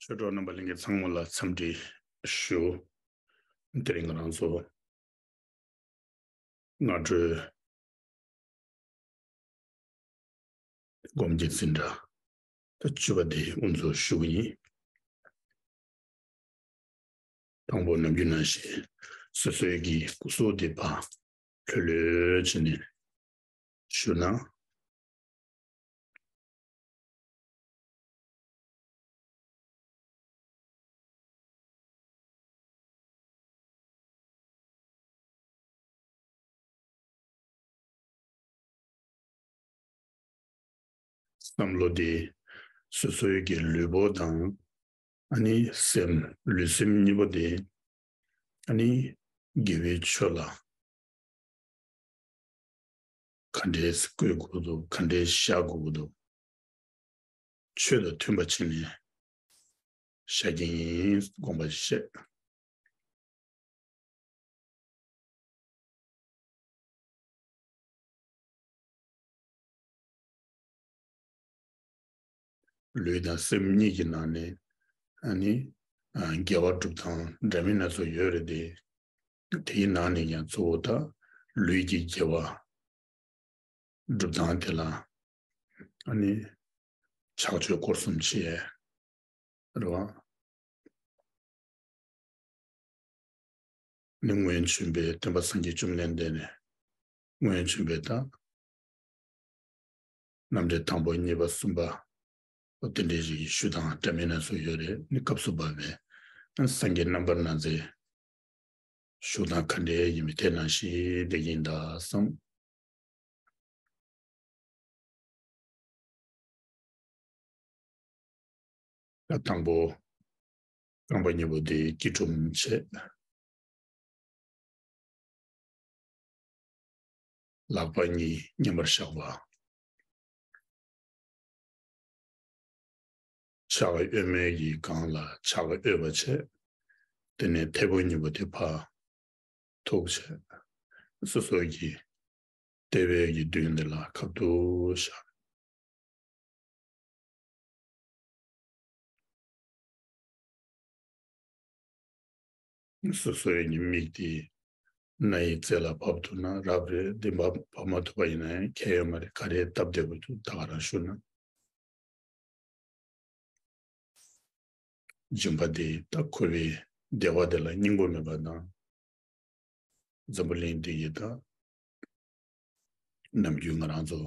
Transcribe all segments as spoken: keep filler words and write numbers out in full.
ཆོས་གྲོགས་རྣམ་པ་ལྷན་རྒྱས་ཚང་མ་ལ་འཚམས་འདྲི་ཞུ། དེ་རིང་ང་རང་ཚོ་སྔ་དྲོའི་སྒོམ་གྱི་འཛིན་གྲྭ་ད་བཅུ་པ་དེ་དབུ་འཛུགས་ཞུ་གི་ཡིན། དང་པོ་ནམ་རྒྱུན་ནང་བཞིན་སོ་སོའི་གི་སྐུ་གཟུགས་དེ་ཕར་ལྷོད་ལྷོད་བྱས་ནས་བཞུགས་ན། བསམ་བློ་དེ་སོ་སོའི་གི་ལུས་པོ་དང་ཨ་ནི་སེམས་ལུས་སེམས་གཉིས་པོ་དེ་ཨ་ནི་དགེ་བའི་ཆོས་ལ་ག་འདྲས་བཀོལ་དགོས་འདུག་ག་འདྲས་བཞག་དགོས་འདུག་ཆོས་དང་མཐུན་པ་བྱས་ནས་བཞག་གི་ཡིན་དགོངས་པ་བཞེས། ལུས་དང་སེམས་གཉིས་ཀྱི་ནང་ནས་ཨ་ནི་ཨ་དགེ་བ་སྒྲུབ་སྟངས་འདྲ་མིན་སྣ་ཚོགས་ཡོད་རེད་དེ། དེའི་ནང་ནས་ཀྱང་གཙོ་བོ་ད་ལུས་ཀྱི་དགེ་བ་སྒྲུབ་སྟངས་དེ་ལ་ཨ་ནི་ཕྱག་མཆོད་སྐོར་གསུམ་བྱེད་ཡས་རེད་བ། ནི་སྔོན་བྱོན་པའི་སྟོན་པ་སངས་རྒྱས་བཅོམ་ལྡན་འདས་ནས་སྔོན་བྱོན་པའི་ད་རྣམ་འགྲེལ་དང་པོ་གཉིས་པ་གསུམ་པ་འོ་དེ་འདྲའི་ཞིག་ཞུ་སྟངས་འདྲ་མིན་སྣ་ཚོགས་ཡོད་རེད། ནི་སྐབས་སུ་བབས་པའི་སངས་རྒྱས་རྣམ་པར་སྣང་མཛད་ཞུ་སྟངས་ག་འདྲའི་ཡིན་མིན་དེ་ནང་བཞིན་བསྡད་ཀྱི་ཡིན་ད་བསམ། ད་དང་པོ་རྐང་པ་གཉིས་པོ་དེ་སྐྱིལ་ཀྲུང་བྱས། ལག་པ་གཉིས་མཉམ་པར་བཞག་པ། ཕྱག་གཡོན་མའི་གི་སྒང་ལ་ཕྱག་གཡོན་པ་བྱས། དེ་ནས་མཐེ་བོ་གཉིས་པོ་དེ་ཕར་ཐུག་བྱས། སོ་སོ་གི་ལྟེ་བའི་གི་མདུན་དེ་ལ་ཁ་ཐུག་བཞག་སོ་སོའི་གི་མིག་དེ་སྣའི་རྩེ་ལ་བབས་ཐུབ་ན་རབ་རེད། དེ་བབས་བབས་མ་ཐུབ་པ་ཡིན་ན་ཡང་ཁྱད་ཡོད་མ་རེད། ག་རེ་སྟབས་བདེ་པོ་འདུག་ད་ག་རང་ཞུ་ན། སྦྱིན་པ་དེ་ད་འཁོར་བའི་བདེ་བ་དེ་ལ་སྙིང་པོ་མེད་པ་དང་། འཛམ་བུ་གླིང་འདི་ཡི་ད་ནམ་རྒྱུན་ང་རང་ཚོ་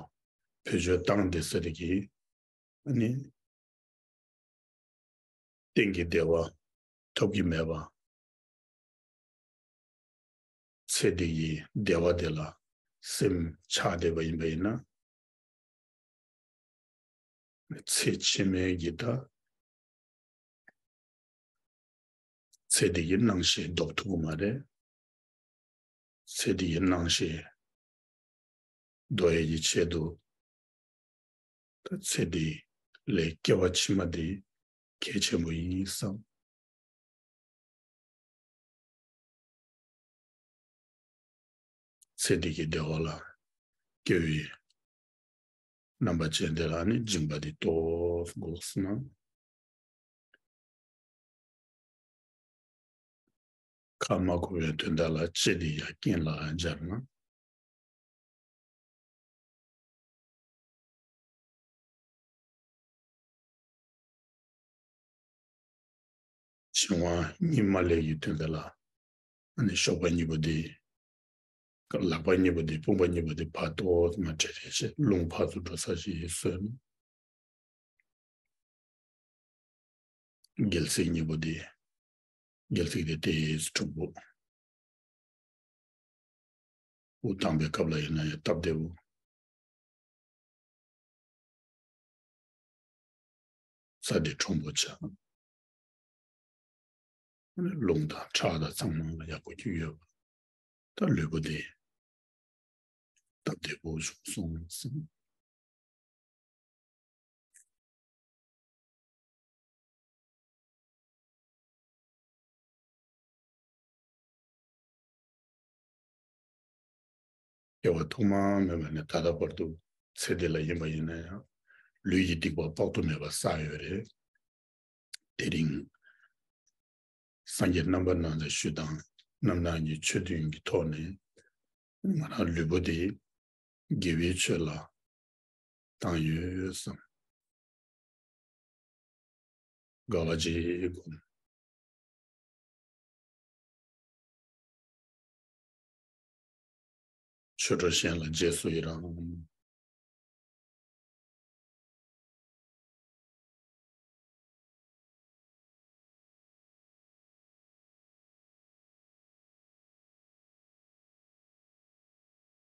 བེད་སྤྱོད་བཏང་བསྡད་ས་དེ་གིས་ཨ་ནི་གཏན་གྱི་བདེ་བ་ཐོབ་ཀྱི་མེད་པ། ཚེ་འདི་ཡི་བདེ་བ་དེ་ལ་སེམས་ཆགས་བསྡད་པ་ཡིན་པ་ཡིན་ན། ཚེ་ཕྱི་མའི་གི་ད་ཚེ་འདི་གི་སྣང་ཤས་ལྡོག་ཐུབ་ཀྱི་མ་རེད། ཚེ་འདི་གི་སྣང་ཤས་ལྡོག་ཡས་ཀྱི་ཆེད་དུ་ད་ཚེ་འདི་ལས་སྐྱེ་བ་ཕྱི་མ་འདི་གལ་ཆེན་པོ་ཡིན་བསམ། ཚེ་འདི་གི་བདེ་བ་ལ་སྐྱེ་བའི་རྣམ་པ་ཅན་དེ་ལ་ནི་སྦྱིན་པ་འདི་ཏོག་ཙམ་དགོས་ཟེར་ན། ཁ་མ་འཁོར་བའི་དོན་དག་ལ་ལྕེ་འདི་ཡང་རྐན་ལ་སྦྱར་ན། བྱིང་བ་གཉིད་མ་ལེན་གྱི་དོན་དག་ལ་ཨ་ནི་གཤོག་པ་གཉིས་པོ་འདི། ལག་པ་གཉིས་པོ་འདི་དཔུང་པ་གཉིས་པོ་འདི་ཕར་ཏོག་ཙམ་བྲེལ་བྲེལ་བྱས་རླུང་ཕར་ཚུར་འགྲོ་ས་ཞིག་བཟོས་ནས། སྒལ་ཚིགས་གཉིས་པོ་འདི། སྒལ་ཚིགས་འདི་ཏོག་ཙམ་གྲུང་པོ། དབུགས་བཏང་པའི་སྐབས་ལ་ཡིན་ན་ཡང་སྟབས་བདེ་པོ། ས་འདི་གྲུང་པོ་ཆགས། རླུང་དང་ཁྲག་དང་ཚང་མ་ལ་ཡག་པོ་རྒྱུ་ཡོད་པ། ད་ལུས་པོ་འདི་སྟབས་བདེ་པོ་བྱུང་སོང་ཟེར། སྐྱེ་བ་ཐོག་མ་མེད་པ་ནས་ད་ལྟ་བར་དུ་ཚེ་འདི་ལ་ཡིན་པ་ཡིན་ན་ཡང་ལུས་ཀྱི་སྡིག་པ་དཔག་ཏུ་མེད་པ་བསགས་ཡོད་རེད། དེ་རིང་སངས་རྒྱས་རྣམ་པར་སྣང་མཛད་ཞུ་དང་རྣམ་སྣང་གི་ཆོས་བདུན་གྱི་ཐོག་ནས་ང་རང་ལུས་པོ་འདི་དགེ་བའི་ཆོས་ལ་བཏང་ཡོད་བསམ། དགའ་བ་བརྗེད་དགོངས། ཆོས་གྲོགས་གཞན་ལ་རྗེས་སུ་ཡི་རང་།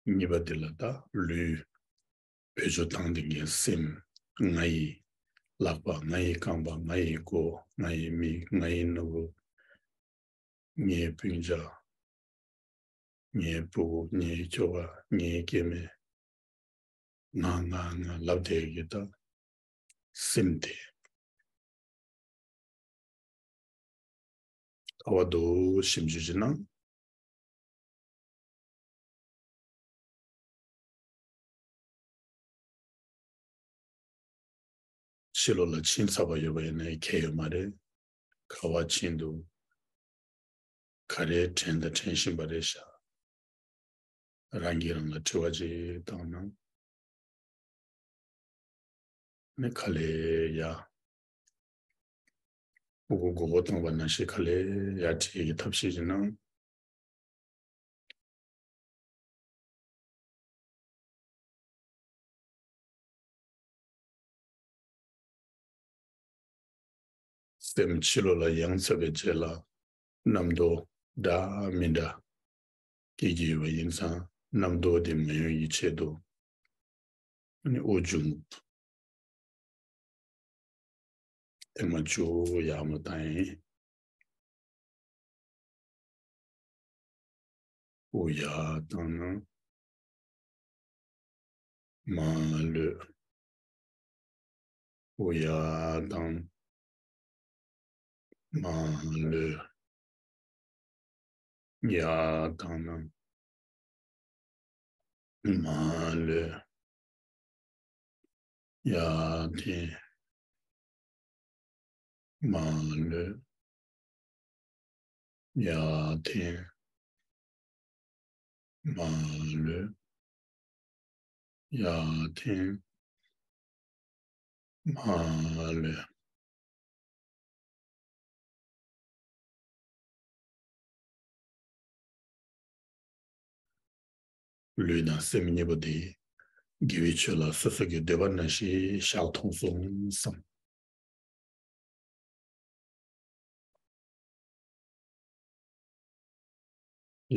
གཉིས་པ་འདི་ལ་ད་ལུས། བེད་སྤྱོད་བཏང་བསྡད་མཁན་སེམས། ང་ཡི་ལག་པ། ང་ཡི་རྐང་པ། ང་ཡི་མགོ། ང་ཡི་མིག། ང་ཡི་སྣ་བུག། ངའི་སྤུན་ཀྱག། ངའི་ཕྲུ་གུ། ངའི་ཁྱོ་ག། ངའི་སྐྱེ་དམན། ང་ང་ང་ལབ་བསྡད་ཀྱི་ད་སེམས་དེ། ད་བར་དུ་ཞིབ་འཇུག་བྱས་ན། ཕྱི་ལོགས་ལ་ཕྱིན་ཚར་བ་ཡོད་པ་ཡིན་ན་ཁྱད་ཡོད་མ་རེད། ག་བ་ཕྱིན་འདུག་ག་རེ་དྲན་དང་དྲན་བཞིན་པ་རེད་ཤག་རང་གིས་རང་ལ་དྲི་བ་ཅིག་བཏང་ན། ནི་ག་ལེ་ཡ། སྤུ་གུ་མགོ་སྐོར་བཏང་བ་ནང་བཞིན་ག་ལེ་ཡ་བྲིས་ཀྱི་ཐབས་ཤེས་ཀྱི་ནང་། སེམས་ཕྱི་ལོགས་ལ་ཡང་ཚར་བའི་རྗེས་ལ་རྣམ་རྟོག་འདྲ་མི་འདྲ་སྐྱེ་གི་ཡོད་པ་ཡིན་ཙང་རྣམ་རྟོག་དེ་མ་ཡོང་བའི་ཆེད་དུ། ཨ་ནི་དབུགས་འབྱུང་རྣམ་པ་བཅུ་ཡར་མར་བཏང་ཡིན། དབུགས་ཡར་བཏང་ན་མར་ལུས། དབུགས་ཡར་བཏང་། མར་ལུས། ཡར་བཏང་ན་མར་ལུས། ཡར་འཐེན། མར་ལུས། ཡར་འཐེན། མར་ལུས། ཡར་འཐེན། མར་ལུས། ལུས་དང་སེམས་གཉིས་པོ་དེ་དགེ་བའི་ཆོས་ལ་སོ་སོ་གི་འདོད་པ་ནང་བཞིན་བཞག་ཐུབ་སོང་བསམ།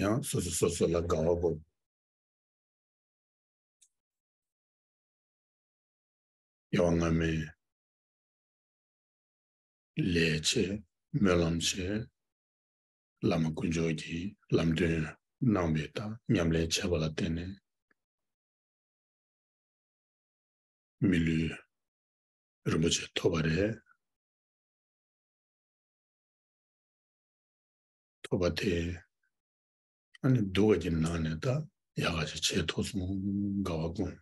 ཡང་སོ་སོ་སོ་སོ་ལ་དགའ་བ་སྒོམ། དགེ་བ་སྔ་མའི་ལས་བྱས། སྨོན་ལམ་བྱས། བླ་མ་དཀོན་མཆོག་གིས་ལམ་སྟོན་གནང་བའི་ད་ཉམས་ལེན་བྱས་པ་ལ་བརྟེན་ནས། མི་ལུས་རིན་པོ་ཆེ་ཐོབ་པ་རེད། ཐོབ་པ་དེ་ཨ་ནི་སྡུག་ག་གི་ནང་ནས་ད་ཡག་ག་ཅིག་བྱེད་ཐུབ་སོང་། དགའ་བ་སྒོམ།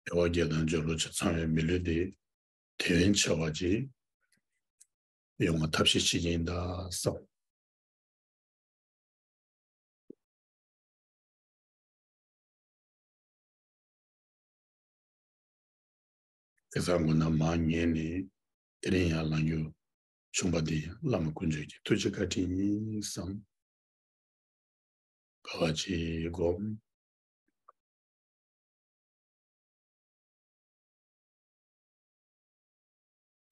དལ་བ་བརྒྱད་དང་སྦྱོར་བ་བཅུ་ཚང་བའི་མི་ལུས་འདི་དོན་ཆེ་བ་ཅིག་ཡོང་བ་ཐབས་ཤེས་བྱེད་ཀྱི་ཡིན་ད་བསམ། དེང་སང་དགོང་དག་མར་ཉལ་ནས་དེ་རིང་ཡར་ལངས་རྒྱུ་བྱུང་བ་འདི་བླ་མ་དཀོན་མཆོག་གི་ཐུགས་རྗེ་བཀའ་དྲིན་ཡིན་བསམ། དགའ་བ་ཅིག་སྒོམ།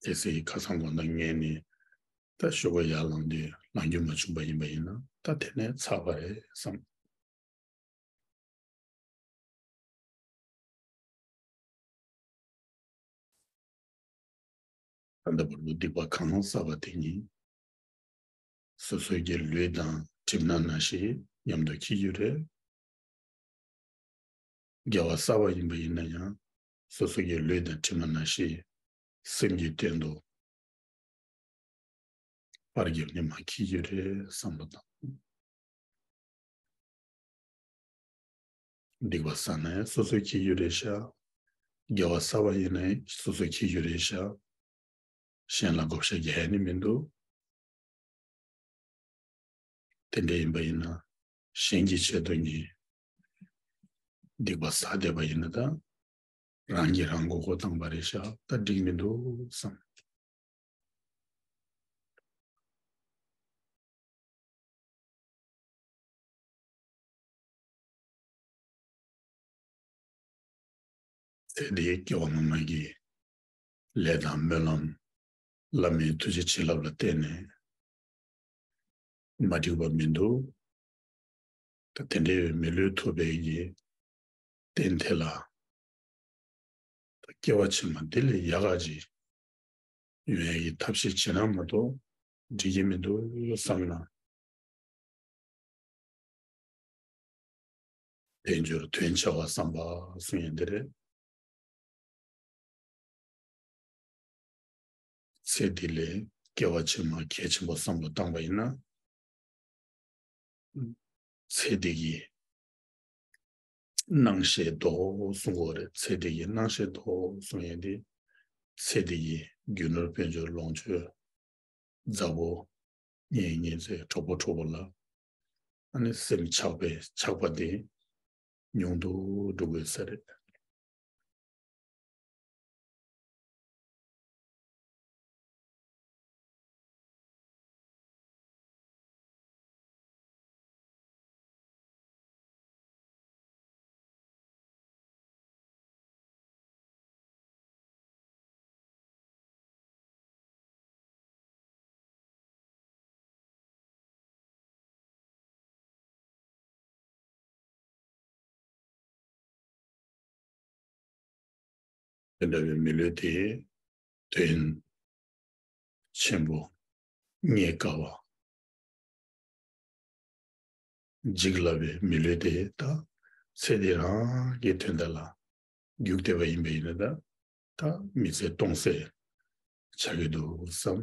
དེ་སྲིད་ཁ་སང་དགོང་དག་ངས་ནི་ད་ཤོག་གུ་ཡར་ལངས་དུས་ལངས་རྒྱུ་མ་བྱུང་པ་ཡིན་པ་ཡིན་ན་ད་དེ་ནས་ཚར་བ་རེད་བསམ། ད་ལྟ་བར་དུ་སྡིག་པ་གང་བསགས་པ་དེ་ཉིད་སོ་སོའི་གི་ལུས་དང་གྲིབ་ནག་ནང་བཞིན་མཉམ་དུ་འཁྱེར་རྒྱུ་རེད། དགེ་བ་བསགས་པ་ཡིན་པ་ཡིན་ན་ཡང་སོ་སོ་གི་ལུས་དང་གྲིབ་ནག་ནང་བཞིན་སེམས་ཀྱི་སྟེང་དུ་པར་བརྒྱབ་ནས་མར་འཁྱེར་རྒྱུ་རེད་བསམ་པ་དང་། སྡིག་པ་བསགས་ན་ཡང་སོ་སོས་འཁྱེར་རྒྱུ་རེད་ཤག་དགེ་བ་བསགས་པ་ཡིན་ན་ཡང་སོ་སོས་འཁྱེར་རྒྱུ་རེད་ཤག་གཞན་ལ་བགོ་བཤའ་རྒྱག་ཡ་ནི་མི་འདུག་དེ་འདྲ་ཡིན་པ་ཡིན་ན་གཞན་གྱི་ཆེད་དུ་ངས་སྡིག་པ་བསགས་བསྡད་པ་ཡིན་ན་ད་རང་གིས་རང་མགོ་སྐོར་བཏང་པ་རེད་ཤག་ད་འགྲིག་མི་འདུག་བསམ། ཚེ་འདིའི་སྐྱེ་བ་སྔ་མ་གི་ལས་དང་སྨོན་ལམ། བླ་མའི་ཐུགས་རྗེ་བྱིན་རླབས་ལ་བརྟེན་ནས་མ་འགྲིག་པ་མི་འདུག་ད་དེ་འདྲའི་མི་ལུས་ཐོབ་པའི་གི་རྟེན་དེ་ལ། ད་སྐྱེ་བ་ཕྱི་མ་འདི་ལས་ཡག་ག་ཅིག་ཡོང་ཡ་གི་ཐབས་ཤེས་བྱེད་ན་མ་གཏོགས་འགྲིག་གི་མི་འདུག་བསམ་ན། དལ་འབྱོར་དོན་ཆེ་བ་བསམ་པ་གསུང་ཡ་འདི་རེད། ཚེ་འདི་ལས་སྐྱེ་བ་ཕྱི་མ་གལ་ཆེན་པོ་བསམ་བློ་བཏང་པ་ཡིན་ན། ཚེ་འདི་གི་སྣང་ཤས་ལྡོག་གསུང་གི་ཡོད་རེད། ཚེ་འདི་གི་སྣང་ཤས་ལྡོག་གསུང་ཡས་འདི། ཚེ་འདི་གི་རྒྱུ་ནོར་དཔལ་འབྱོར་ལོངས་སྤྱོད་མཛའ་བོ་གཉེན་ཉེ་ཚན་གྲོགས་པོ་གྲོགས་པོ་ལ་ཨ་ནི་སེམས་ཆགས་པའི་ཆགས་པ་འདི་ཉུང་དུ་འགྲོ་དགོས་ས་རེད། དེ་འདྲ་བའི་མི་ལུས་དེ་དོན་ཆེན་པོ་རྙེད་དཀའ་བ། འཇིག་སླ་བའི་མི་ལུས་དེ་ད་ཚེ་འདི་རང་གི་དོན་དག་ལ་རྒྱུག་བསྡད་པ་ཡིན་པ་ཡིན་ན་ད་ད་མི་ཚེ་སྟོང་ཟད་ཆགས་ཀྱི་འདུག་བསམ།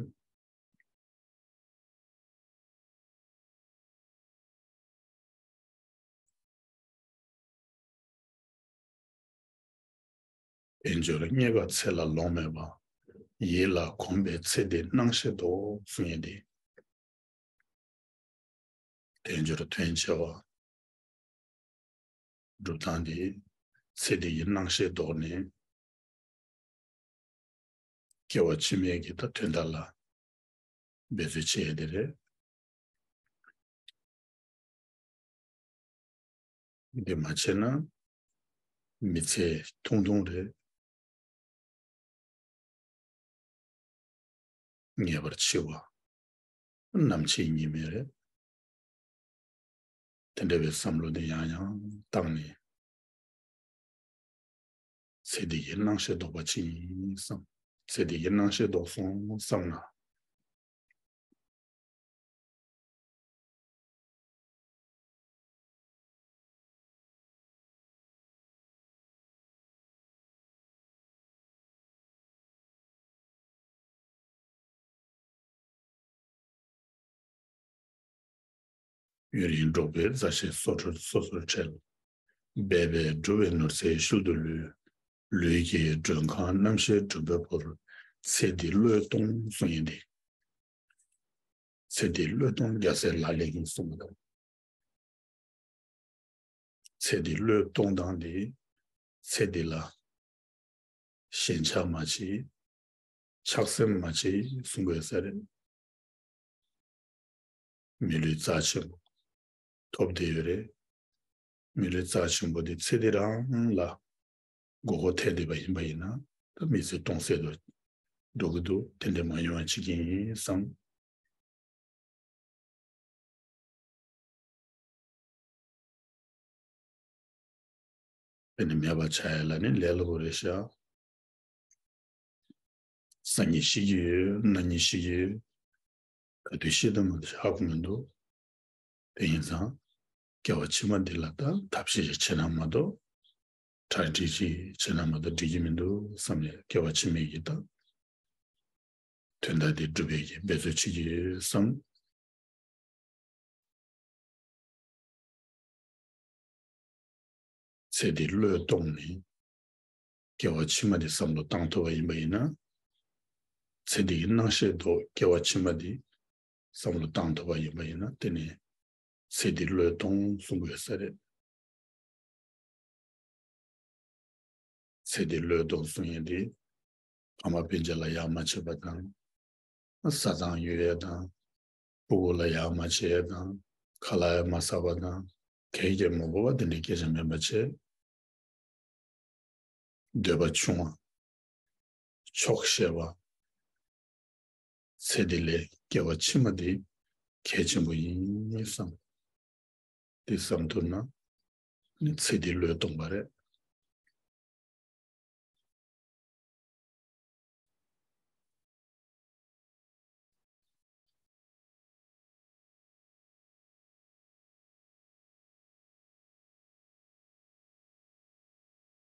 དལ་འབྱོར་རྙེད་དཀའ་ཚེ་ལ་ལོང་མེད་པ། ཡིད་ལ་གོམས་པའི་ཚེ་འདི་སྣང་ཤས་ལྡོག་གསུང་ཡས་འདི། དལ་འབྱོར་དོན་ཆེ་བ། སྒྲུབ་སྟངས་འདི་ཚེ་འདི་ཡི་སྣང་ཤས་ལྡོག་ནས། སྐྱེ་བ་ཕྱི་མའི་གི་ད་དོན་དག་ལ་འབད་རྩོལ་བྱེད་ཡས་དེ་རེད། འདི་མ་བྱས་ན་མི་ཚེ་ཐུང་ཐུང་རེད། ངེས་པར་འཆི་བ་ནམ་འཆི་ཉིན་མེད་རེད། དེ་འདྲ་བའི་བསམ་བློ་འདི་ཡང་ཡང་བཏང་ནས། ཚེ་འདི་ཡི་སྣང་ཤས་ལྡོག་པ་ཅིག་ཡིན་བསམ། ཚེ་འདི་ཡི་སྣང་ཤས་ལྡོག་སོང་བསམ་ན། ཡུན་རིང་འགྲོགས་པའི་མཛའ་བཤེས་སོ་སོར་སོ་སོར་ཁྲེལ། འབད་པས་འགྲོ་བའི་ནོར་རྫས་ཤུལ་དུ་ལུས། ལུས་ཀྱི་མགྲོན་ཁང་རྣམ་ཤེས་སྒྲོན་པའི་བུར། ཚེ་འདི་བློས་གཏོང་གསུང་ཡིན་ཏེ། ཚེ་འདི་བློས་གཏོང་རྒྱལ་སྲས་ལག་ལེན་ཡིན་གསུངས་པ་དང་། ཚེ་འདི་བློས་གཏོང་སྟངས་འདི། ཚེ་འདི་ལ་ཞེན་ཆགས་མ་བྱེད། ཆགས་སེམས་མ་བྱེད་གསུང་དགོས་ས་རེད། མི་ལུས་རྩ་ཆེན་པོ་ཐོབ་བསྡད་ཡོད་རེད། མི་ལུས་རྩ་ཆེན་པོ་འདི་ཚེ་འདི་རང་ལ་མགོ་སྐོར་ཐེབས་བསྡད་པ་ཡིན་པ་ཡིན་ན། ད་མི་ཚེ་སྟོང་ཟད་དུ་འགྲོ་གི་འདུག་དེ་འདྲ་མ་ཡོང་བ་བྱེད་ཀྱི་ཡིན་བསམ། དེ་ནི་མེད་པ་ཆགས་ཡ་ལ་ནི་ལས་སླ་པོ་རེད་ཤག་སང་ཉིན་ཤི་གི་ཡོད། གནངས་ཉིན་ཤི་གི་ཡོད། ག་དུས་ཤི་དང་མ་དུས་ཧ་གོ་མི་འདུག་དེ་ཡིན་ཙང་། སྐྱེ་བ་ཕྱི་མ་འདི་ལ་ད་ཐབས་ཤེས་ཤིག་བྱེད་ན་མ་གཏོགས། གྲ་སྒྲིག་ཅིག་བྱེད་ན་མ་གཏོགས་འགྲིག་གི་མི་འདུག་བསམ་ནས་སྐྱེ་བ་ཕྱི་མའི་གི་ད་དོན་དག་འདི་སྒྲུབ་པའི་གི་འབད་རྩོལ་བྱེད་ཀྱི་ཡོད་བསམ། ཚེ་འདི་བློས་གཏོང་ནས་སྐྱེ་བ་ཕྱི་མ་དེ་བསམ་བློ་བཏང་ཐུབ་པ་ཡིན་པ་ཡིན་ན། ཚེ་འདི་གི་སྣང་ཤས་དང་སྐྱེ་བ་ཕྱི་མ་དེ་བསམ་བློ་བཏང་ཐུབ་པ་ཡིན་པ་ཡིན་ན། དེ་ནི་ཚེ་འདི་བློས་གཏོང་གསུང་གི་ཡོད་ས་རེད། ཚེ་འདི་བློས་གཏོང་གསུང་ཡས་འདི་ཕ་མ་སྤུན་མཆེད་ལ་ཡག་མ་བྱས་པ་དང་། བཟའ་ཚང་ཡོད་ཡས་དང་། ཕྲུ་གུ་ལ་ཡག་མ་བྱས་ཡས་དང་། ཁ་ལག་ཡག་མ་ཟ་བ་དང་། གལ་ཏེ་མ་དགོས་པ་དེ་འདྲའི་སྐད་ཆ་མེད་པ་བྱས། འདོད་པ་ཆུང་བ། ཆོག་ཤེས་པ། ཚེ་འདི་ལས་སྐྱེ་བ་ཕྱི་མ་དེ་གལ་ཆེན་པོ་ཡིན་བསམ། དེ་བསམ་ཐུབ་ན་ནི་ཚེ་འདི་བློས་གཏོང་བ་རེད།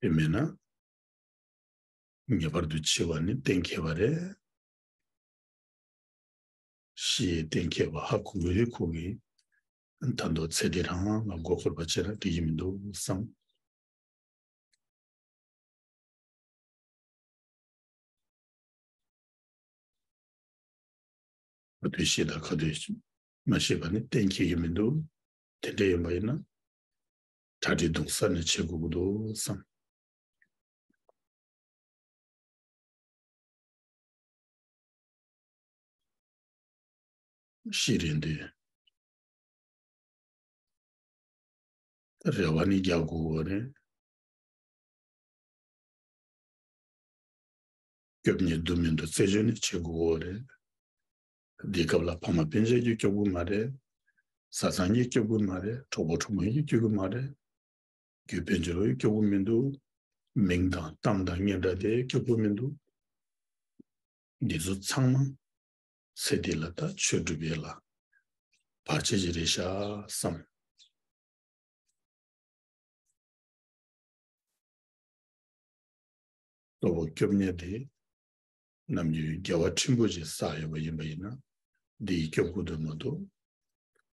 དེ་མེད་ན་ངེས་པར་དུ་འཆི་བ་ནི་གཏན་འཁེལ་བ་རེད། ཤི་ཡས་གཏན་འཁེལ་བ་ཧ་གོ་གི་རེད། ཁོ་གིས་ད་དུང་ཚེ་འདི་རང་ལ་མགོ་འཁོར་བ་བྱས་ན་འགྲིག་གི་མི་འདུག་བསམ། ག་དུས་ཤི་དང་ག་དུས་མ་ཤི་བ་ནི་གཏན་འཁེལ་གྱི་མི་འདུག་དེ་འདྲ་ཡིན་པ་ཡིན་ན་གྲ་སྒྲིག་རྡུང་ས་ནས་བྱེད་དགོས་ཀྱི་འདུག་བསམ། ཤི་རན་དུས་རེ་བ་ནི་རྒྱག་དགོས་རེད། སྐྱོབ་ནི་འདུག་མི་འདུག་རྩད་གཅོད་ནི་བྱེད་དགོས་རེད། འདི་སྐབས་ལ་ཕ་མ་སྤུན་མཆེད་ཀྱིས་སྐྱོབ་ཀྱི་མ་རེད། བཟའ་ཚང་གིས་སྐྱོབ་ཀྱི་མ་རེད། གྲོགས་པོ་གྲོགས་མོ་གིས་སྐྱོབ་ཀྱི་མ་རེད། རྒྱུ་དཔལ་འབྱོར་སྐྱོབ་ཀྱི་མི་འདུག་མིང་དང་གཏམ་དང་སྙན་གྲགས་དེ་སྐྱོབ་ཀྱི་མི་འདུག་འདི་ཚོ་ཚང་མ་ཚེ་འདི་ལ་ད་ཆོས་སྒྲུབ་ཡས་ལ་བར་ཆད་ཅིག་རེད་ཤག་བསམ། གཙོ་བོ་སྐྱོབ་མཁན་དེ་ནམ་རྒྱུན་དགེ་བ་ཕྲན་བུ་ཅིག་བསགས་ཡོད་པ་ཡིན་པ་ཡིན་ན་འདི་ཡིས་སྐྱོབ་དགོས་དོན་མ་གཏོགས་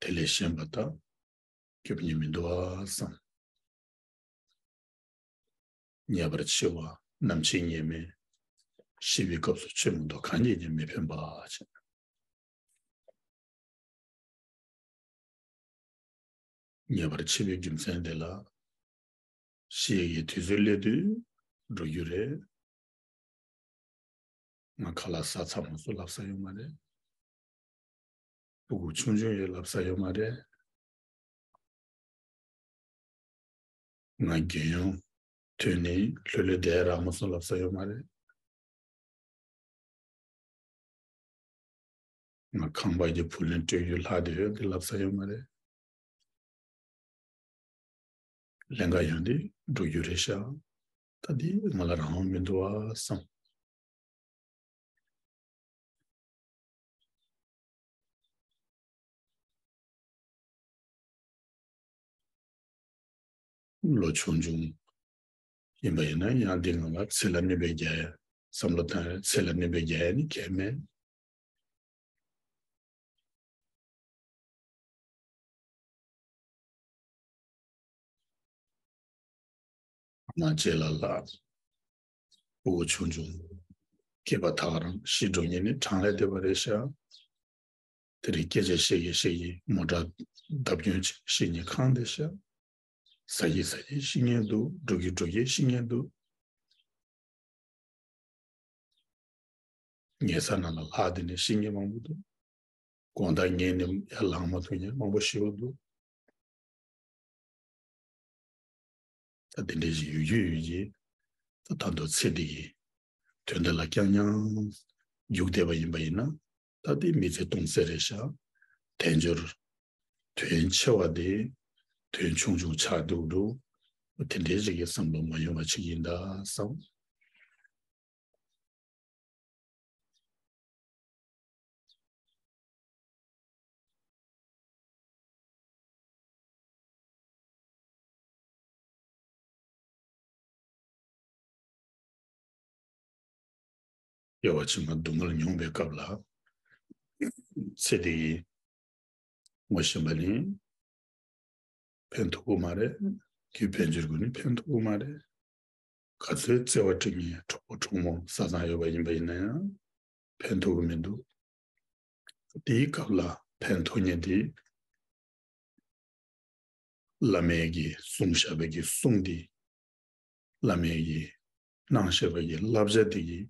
དེ་ལས་གཞན་པ་ད་སྐྱོབ་མཁན་མི་འདུག་ཨ་བསམ། ཉེ་བར་འཆི་བ་ནམ་འཆི་ངེས་མེད། ཤི་བའི་སྐབས་སུ་ཆོས་མི་འདུག་གང་གིས་ཀྱང་མི་ཕན་པ་བྱས། ཉེ་བར་འཆི་བའི་རྒྱུ་མཚན་དེ་ལ་ཤི་ཡས་ཀྱི་དུས་ཚོད་སླེབས་དུས་འགྲོ་རྒྱུ་རེད། ང་ཁ་ལག་ཟ་ཚར་མ་སོང་ལབ་ས་ཡོད་མ་རེད། ཕྲུ་གུ་ཆུང་ཆུང་ཡོད་ལབ་ས་ཡོད་མ་རེད། ང་རྒྱལ་ཡོངས་ཐོན་ནས་ལྷོད་ལྷོད་བསྡད་རག་མ་སོང་ལབ་ས་ཡོད་མ་རེད། ང་ཁང་པ་གི་བུ་ལོན་སྤྲོད་རྒྱུ་ལྷག་བསྡད་ཡོད་གི་ལབ་ས་ཡོད་མ་རེད། ལན་འགའ་ཡང་འདི་འགྲོ་རྒྱུ་རེད་ཤག་ད་འདི་ང་ལ་རང་དབང་མི་འདུག་ཨ་བསམ། ལོ་ཆུང་ཆུང་ཡིན་པ་ཡིན་ན་ཡང་འདི་ང་ལ་ཚེ་ལ་གནོད་པའི་རྒྱ་ཡ་བསམ་བློ་བཏང་ཡ་ཚེ་ལ་གནོད་པའི་རྒྱ་ཡ་ནི་གལ་མེད། མ་བྱས་ལ་ལ། ཕྲུ་གུ་ཆུང་ཆུང་། སྐྱེས་པ་ད་ག་རང་ཤི་འགྲོ་མཁན་ནི་གྲངས་ལས་འདས་པ་རེད་ཤག་དེ་རིང་སྐད་ཆ་བཤད་ཀྱི་བཤད་ཀྱི་མོ་ཊ་བརྡབ་སྐྱོན་བྱས་ཤི་མཁན་གང་བསྡད་ཤག་ཟ་གི་ཟ་གི་ཤི་མཁན་འདུག་འགྲོ་གི་འགྲོ་གི་ཤི་མཁན་འདུག་ཉལ་ས་ནང་ལ་ལྷག་བསྡད་ནས་ཤི་མཁན་མང་པོ་འདུག་དགོང་དག་ཉལ་ནས་ཡར་ལངས་མ་ཐུབ་མཁན་མང་པོ་ཤི་བ་འདུག་ད་དེ་འདྲ་ཞིག་ཡོད་རྒྱུ་ཡོད་ཀྱི། ད་ད་དུང་ཚེ་འདི་གི་དོན་དག་ལ་རྐྱང་རྐྱང་རྒྱུག་བསྡད་པ་ཡིན་པ་ཡིན་ན། ད་དེ་མི་ཚེ་སྟོང་ཟད་རེད་ཤག་དལ་འབྱོར་དོན་ཆེ་བ་དེ་དོན་ཆུང་ཆུང་ཆགས་འདུག་འདུག་དེ་འདྲའི་ཞིག་གི་བསམ་བློ་མ་ཡོང་བ་ཅིག་ཡིན་ད་བསམ། སྐྱེ་བ་ཕྱི་མ་སྡུག་བསྔལ་མྱོང་བའི་སྐབས་ལ། ཚེ་འདི་ཡི་ངོ་ཤེས་པ་ནི་ཕན་ཐོགས་ཀྱི་མ་རེད། རྒྱུ་དཔལ་འབྱོར་ཀུན་ནི་ཕན་ཐོགས་ཀྱི་མ་རེད། ག་ཚོད་བརྩེ་བ་སྤྲད་མཁན་གྲོགས་པོ་གྲོགས་མོ་བཟའ་ཚང་ཡོད་པ་ཡིན་པ་ཡིན་ན་ཡང་ཕན་ཐོགས་ཀྱི་མི་འདུག་དེའི་སྐབས་ལ་ཕན་ཐོགས་མཁན་དེ་བླ་མས་ཀྱིས་གསུངས་བཞག་པའི་གི་གསུང་དེ། བླ་མས་ཀྱིས་གནང་བཞག་པའི་གི་བསླབ་བྱ་དེ་གིས།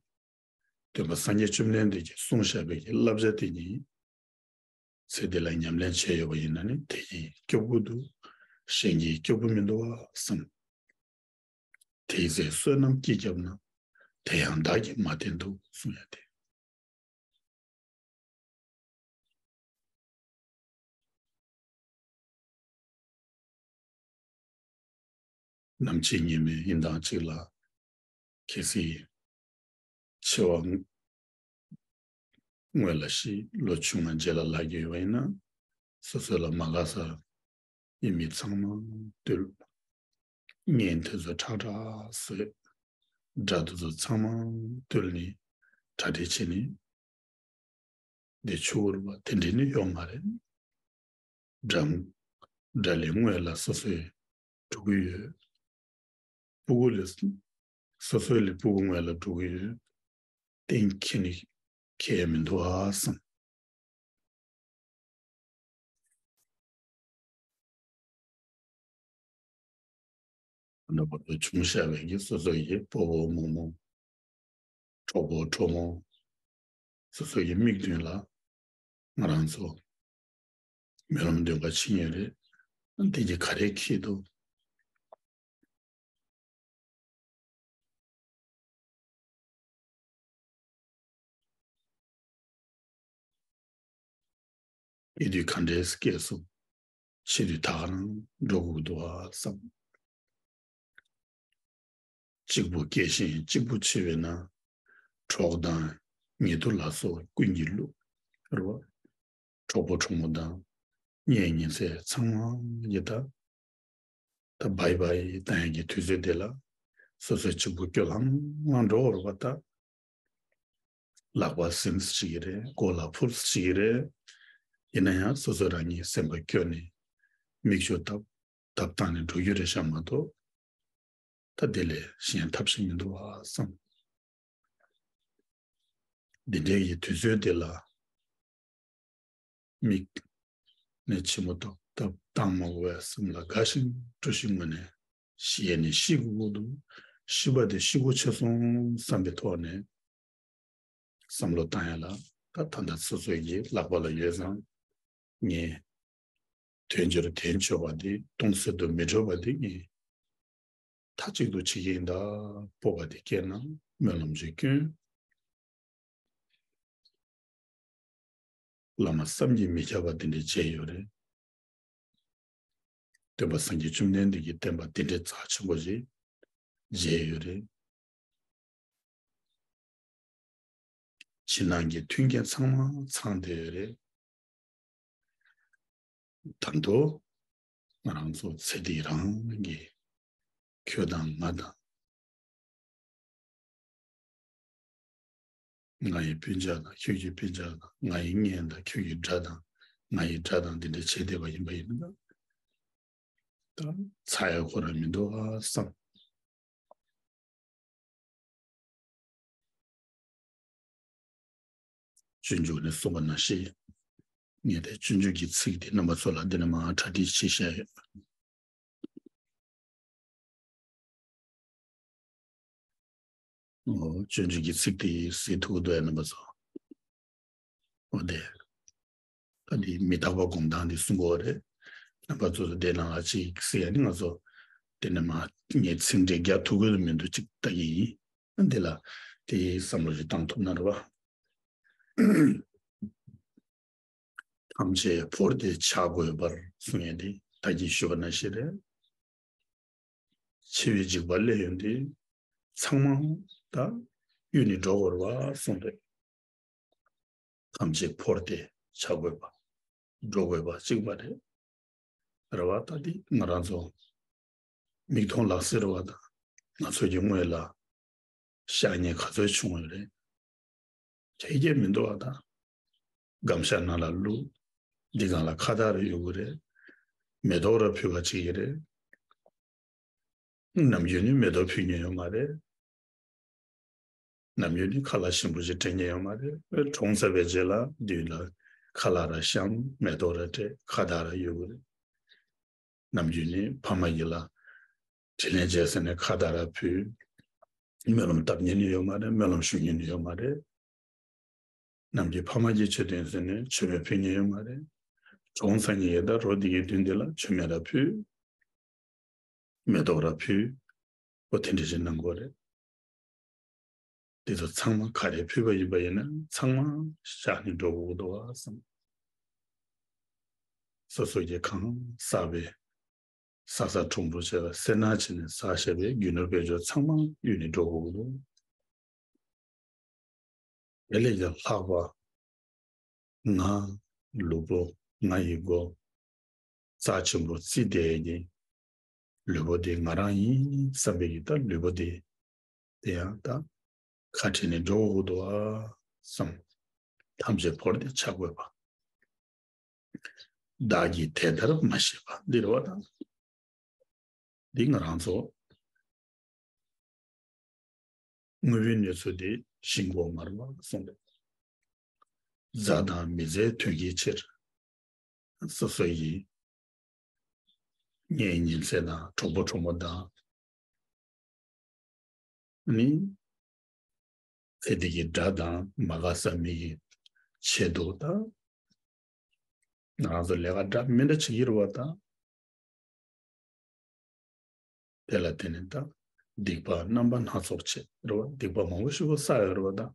སྟོན་པ་སངས་རྒྱས་བཅོམ་ལྡན་འདས་ཀྱིས་གསུངས་བཞག་པའི་གི་བསླབ་བྱ་དེ་གིས། ཚེ་འདི་ལ་ཉམས་ལེན་བྱས་ཡོད་པ་ཡིན་ན་ནི་དེ་གིས་སྐྱོབ་དགོས་འདུག་གཞན་གྱིས་སྐྱོབ་དགོས་མི་འདུག་བ་བསམ། དེའི་ཚེ་བསོད་ནམས་ཀྱིས་བསྐྱབས་ན། དེ་ཡང་བདག་གིས་མ་བསྟེན་ཏོ་གསུང་ཡ་དེ། ནམ་འཆི་ཉི་མའི་ཡིན་དང་གཅིག་ལ། གལ་སྲིད་འཆི་བ་སྔོན་ལ་ཤི། ལོ་ཆུང་བ་རྗེས་ལ་ལྷག་གི་ཡོད་པ་ཡིན་ན། སོ་སོ་ལ་མ་དགའ་ས་ཡི་མི་ཚང་མ་བཏུལ། གཉེན་དེ་ཚོ་ཁྲག་ཁྲག་བཟོས། དགྲ་དེ་ཚོ་ཚང་མ་བཏུལ་ནས་གྲ་སྒྲིག་བྱས་ནས་བསྡད་ཆོག་རེད་པ། དེ་འདྲ་ནི་ཡོད་མ་རེད། དགྲ་དགྲ་ལས་སྔོན་ལ་སོ་སོས་འགྲོ་གི་ཡོད། སྤུ་གུ་ལས། སོ་སོའི་ལས་སྤུ་གུ་སྔོན་ལ་འགྲོ་གི་ཡོད། གཏན་འཁེལ་ནི་འཁེལ་ཡ་མི་འདུག་ཨ་བསམ། ཨ་ནི་བར་དུ་བྱུང་བཞག་པའི་གི་སོ་སོ་ཡི་སྤོ་བོ་རྨོ་མོ། གྲོགས་པོ་གྲོགས་མོ། སོ་སོ་ཡི་མིག་མདུན་ལ་ང་རང་ཚོ་སྨོན་ལམ་འདོན་ག་ཕྱིན་ཡོད་རེད། དེ་གི་ག་རེ་འཁེལ་འདུག་སྐྱེ་དུས་ག་འདྲའི་སྐྱེས་སོང་། ཤི་དུས་ད་ག་རང་འགྲོ་དགོས་འདུག་ཨ་བསམ། གཅིག་པུ་སྐྱེ་ཞིང་གཅིག་པུ་འཆི་བས་ན། གྲོགས་དང་ཉེ་དུ་ལ་སོགས་ཀུན་གྱིས་བསླུ། རེད་བ། གྲོགས་པོ་གྲོགས་མོ་དང་གཉེན་ཉེ་ཚན་ཚང་མ་ཡི་ད། ད་བྷའི་བྷའི་བཏང་ཡག་གི་དུས་ཚོད་དེ་ལ་སོ་སོ་གཅིག་པུ་སྐྱོ་ལྷང་ལྷང་འགྲོ་བར་བ་ད། ལག་པ་ཟིན་ཞིག་རེད། མགོ་ལ་ཕུར་ཞིག་རེད། ཡིན་ན་ཡང་སོ་སོ་རང་ཉིད་སེམས་པ་སྐྱོ་ནས་མིག་ཆུ་བཏབ་བཏབ་བཏང་ནས་འགྲོ་རྒྱུ་རེད་ཤག་མ་གཏོགས། ད་དེ་ལས་གཞན་ཐབས་ཤིག་མི་འདུག་ཨ་བསམ། འདི་འདྲའི་གི་དུས་ཚོད་དེ་ལ་མིག་ནས་ཕྱི་མོ་ཏོག་ཏོག་བཏང་མ་དགོས་པའི་སེམས་ལ་དགའ་ཞིང་སྤྲོ་ཞིང་ངུ་ནས་ཤི་ཡས་ནས་ཤི་དགོས་ཀྱི་འདུག་ཤི་བ་དེ་ཤི་སྒོ་ཕྱེ་སོང་བསམ་པའི་ཐོག་ནས་བསམ་བློ་བཏང་ཡ་ལ། ད་ད་ལྟ་སོ་སོའི་གི་ལག་པ་ལ་ཡོད་ཙང་ངས་དལ་འབྱོར་དལ་འབྱོར་བ་དེ་སྟོང་ཟད་དུ་མི་འགྲོ་བ་དེ་ངས་མཐའ་གཅིག་ཏུ་བྱེད་ཀྱི་ཡིན་ད། སྤོབས་པ་དེ་སྐྱེས་ན་སྨོན་ལམ་ཅིག་བསྐྱོན། བླ་མ་བསམ་གྱིས་མི་ཁྱབ་པ་དེ་འདྲ་མཇལ་ཡོད་རེད། སྟོན་པ་སངས་རྒྱས་བཅོམ་ལྡན་འདས་ཀྱི་བསྟན་པ་དེ་འདྲའི་རྩ་ཆེན་པོ་ཞིག་མཇལ་ཡོད་རེད། ཕྱི་ནང་གི་མཐུན་རྐྱེན་ཚང་མ་ཚང་བསྡད་ཡོད་རེད། ད་དུང་ང་རང་ཚོ་ཚེ་འདི་རང་གི་ཁྱོད་དང་ང་དང་། ང་ཡི་སྤུན་ཀྱག་དང་ཁྱོད་ཀྱི་སྤུན་ཀྱག་དང་། ང་ཡི་གཉེན་དང་ཁྱོད་ཀྱི་དགྲ་དང་། ང་ཡི་དགྲ་དང་འདི་འདྲ་བྱེད་བསྡད་པ་ཡིན་པ་ཡིན་ན། ད་ཚར་ཡ་ཁོ་རང་མི་འདུག་ཨ་བསམ། སྤྱོད་འཇུག་ནས་གསུངས་པ་ནང་བཞིན། ངས་དེ་སྤྱོད་འཇུག་གི་ཚིག་དེ་རྣམ་པ་ཚོ་ལ་འདི་ནས་མར་གྲ་སྒྲིག་བྱས་བཞག་ཡོད། ཨོ། སྤྱོད་འཇུག་གི་ཚིག་དེ་གཟིགས་ཐུབ་འདུག་ཨ་རྣམ་པ་ཚོ། ཨོ་དེ། ད་འདི་མི་རྟག་པ་སྒོམ་སྟངས་འདི་གསུང་གི་ཡོད་རེད། རྣམ་པ་ཚོ་དེ་ནང་ལ་ཅིག་གཟིགས་ཡ་ནི་ང་ཚོ་དེ་ནས་མར་ངས་ཚིག་འགྲེལ་རྒྱག་ཐུབ་ཀྱི་མི་འདུག་ཅིག་ལྟ་གི་ཡིན། འདི་ལ་དེའི་བསམ་བློ་ཞིག་བཏང་ཐུབ་ན་རེད་བ། ཐམས་ཅད་བོར་ཏེ་བྱ་དགོས་པར་གསུང་ཡས་འདི་ད་གིན་ཞུས་པ་ནང་བཞིན་རེད། འཆི་བའི་འཇིགས་པ་སླེབས་ཡོང་དུས་ཚང་མ་ད་གཡུལ་ནས་འགྲོ་དགོས་རེད་བ་གསུངས་རེད། ཐམས་ཅད་བོར་ཏེ་བྱ་དགོས་པ། འགྲོ་དགོས་པ་གཅིག་པ་རེད། རེད་བ། ད་འདི་ང་རང་ཚོ་མིག་མཐོང་ལག་ཟིན་རེད་བ། ད་ང་ཚོ་གི་སྔོན་ལ་བཤགས་ཉེས་ག་ཚོད་བྱུང་ཡོད་རེད། དེ་སྐད་མི་འདུག་བ། ད་སྒམ་ཤ་ནང་ལ་བླུགས། འདི་སྒང་ལ་ཁ་བཏགས་རེ་ཡོད་གི་རེད། མེ་ཏོག་ར་ཕུལ་བ་བྱེད་ཀྱི་རེད། ནམ་རྒྱུན་ནི་མེ་ཏོག་ཕུལ་མཁན་ཡོད་མ་རེད། ནམ་རྒྱུན་ནི་ཁ་ལག་ཞིམ་པོ་ཞིག་སྤྲད་མཁན་ཡོད་མ་རེད། གྲོངས་ཚར་བའི་རྗེས་ལ་མདུན་ལ་ཁ་ལག་ར་བཤམས། མེ་ཏོག་ར་སྤྲད། ཁ་བརྡ་ར་ཡོད་གི་རེད། ནམ་རྒྱུན་ནི་ཕ་མ་ཡིན་ལ་དྲིན་ལན་འཇལ་ཟེར་ནས་ཁ་བརྡ་ར་ཕུལ། སྨོན་ལམ་བཏབ་མཁན་ནི་ཡོད་མ་རེད། སྨོན་ལམ་ཞུ་མཁན་ནི་ཡོད་མ་རེད། ནམ་རྒྱུན་ཕ་མ་གི་མཆོད་རྟེན་ཟེར་ནས་མཆོད་མེ་ཕུལ་མཁན་ཡོད་མ་རེད། གྲོངས་ཚར་མཁན་ཡིན་ད་རོ་འདི་གི་མདུན་འདི་ལ་མཆོད་མེ་ར་ཕུལ། མེ་ཏོག་ར་ཕུལ། ཨོ་དེ་འདྲ་ཞིག་གནང་དགོས་རེད། དེ་ཚོ་ཚང་མ་ག་རེ་ཕུལ་བ་ཡིན་པ་ཡིན་ན་ཚང་མ་བཞག་ནས་འགྲོ་དགོས་འདུག་བ་བསམ། སོ་སོ་གིས་གང་བསགས་པའི་བསགས་བསགས་གྲུང་གྲུང་བྱས་པ་སེར་སྣ་བྱས་ནས་བསགས་བཞག་པའི་རྒྱུ་ནོར་དཔལ་འབྱོར་ཚང་མ་གཡུགས་ནས་འགྲོ་དགོས་འདུག་དེ་ལས་ཀྱང་ལྷག་པ། ང་ལུས་པོ་ང་ཡི་མགོ་རྩ་ཆེན་པོ་བརྩིས་བསྡད་ཀྱི་ལུས་པོ་འདི་ང་རང་ཡིན་བསམ་པའི་གི་ད་ལུས་པོ་འདི་དེ་ཡང་ད་ཁ་བྲལ་ནས་འགྲོ་དགོས་འདུག་ཨ་བསམ། ཐམས་ཅད་བོར་ཏེ་ཆ་བགོས་པ། བདག་གིས་དེ་ལྟར་མ་ཤེས་པ་འདི་རེད་བ་དང་། འདི་ང་རང་ཚོ་དངོས་པོའི་གནས་ཚུལ་འདི་ཤིན་ཏུ་མ་རུང་བ་གསུངས་པས། མཛའ་དང་མི་མཛའི་དོན་གྱི་ཕྱིར། སོ་སོ་ཡི་གཉེན་ཉེ་ཚན་དང་གྲོགས་པོ་གྲོགས་མོ་དང་། ནི། ཚེ་འདི་གི་དགྲ་དང་མ་དགའ་ས་མི་གི་ཆེད་དུ་དང་། ང་རང་ཚོ་ལས་ཀ་འདྲ་མི་འདྲ་བྱེད་ཀྱི་རེད་བ་དང་། དེ་ལ་བརྟེན་ནས་དང་། སྡིག་པ་རྣམ་པ་སྣ་ཚོགས་བྱེད་རེད་བ། སྡིག་པ་མང་པོ་ཞིག་བསགས་ཡོད་རེད་བ་དང་།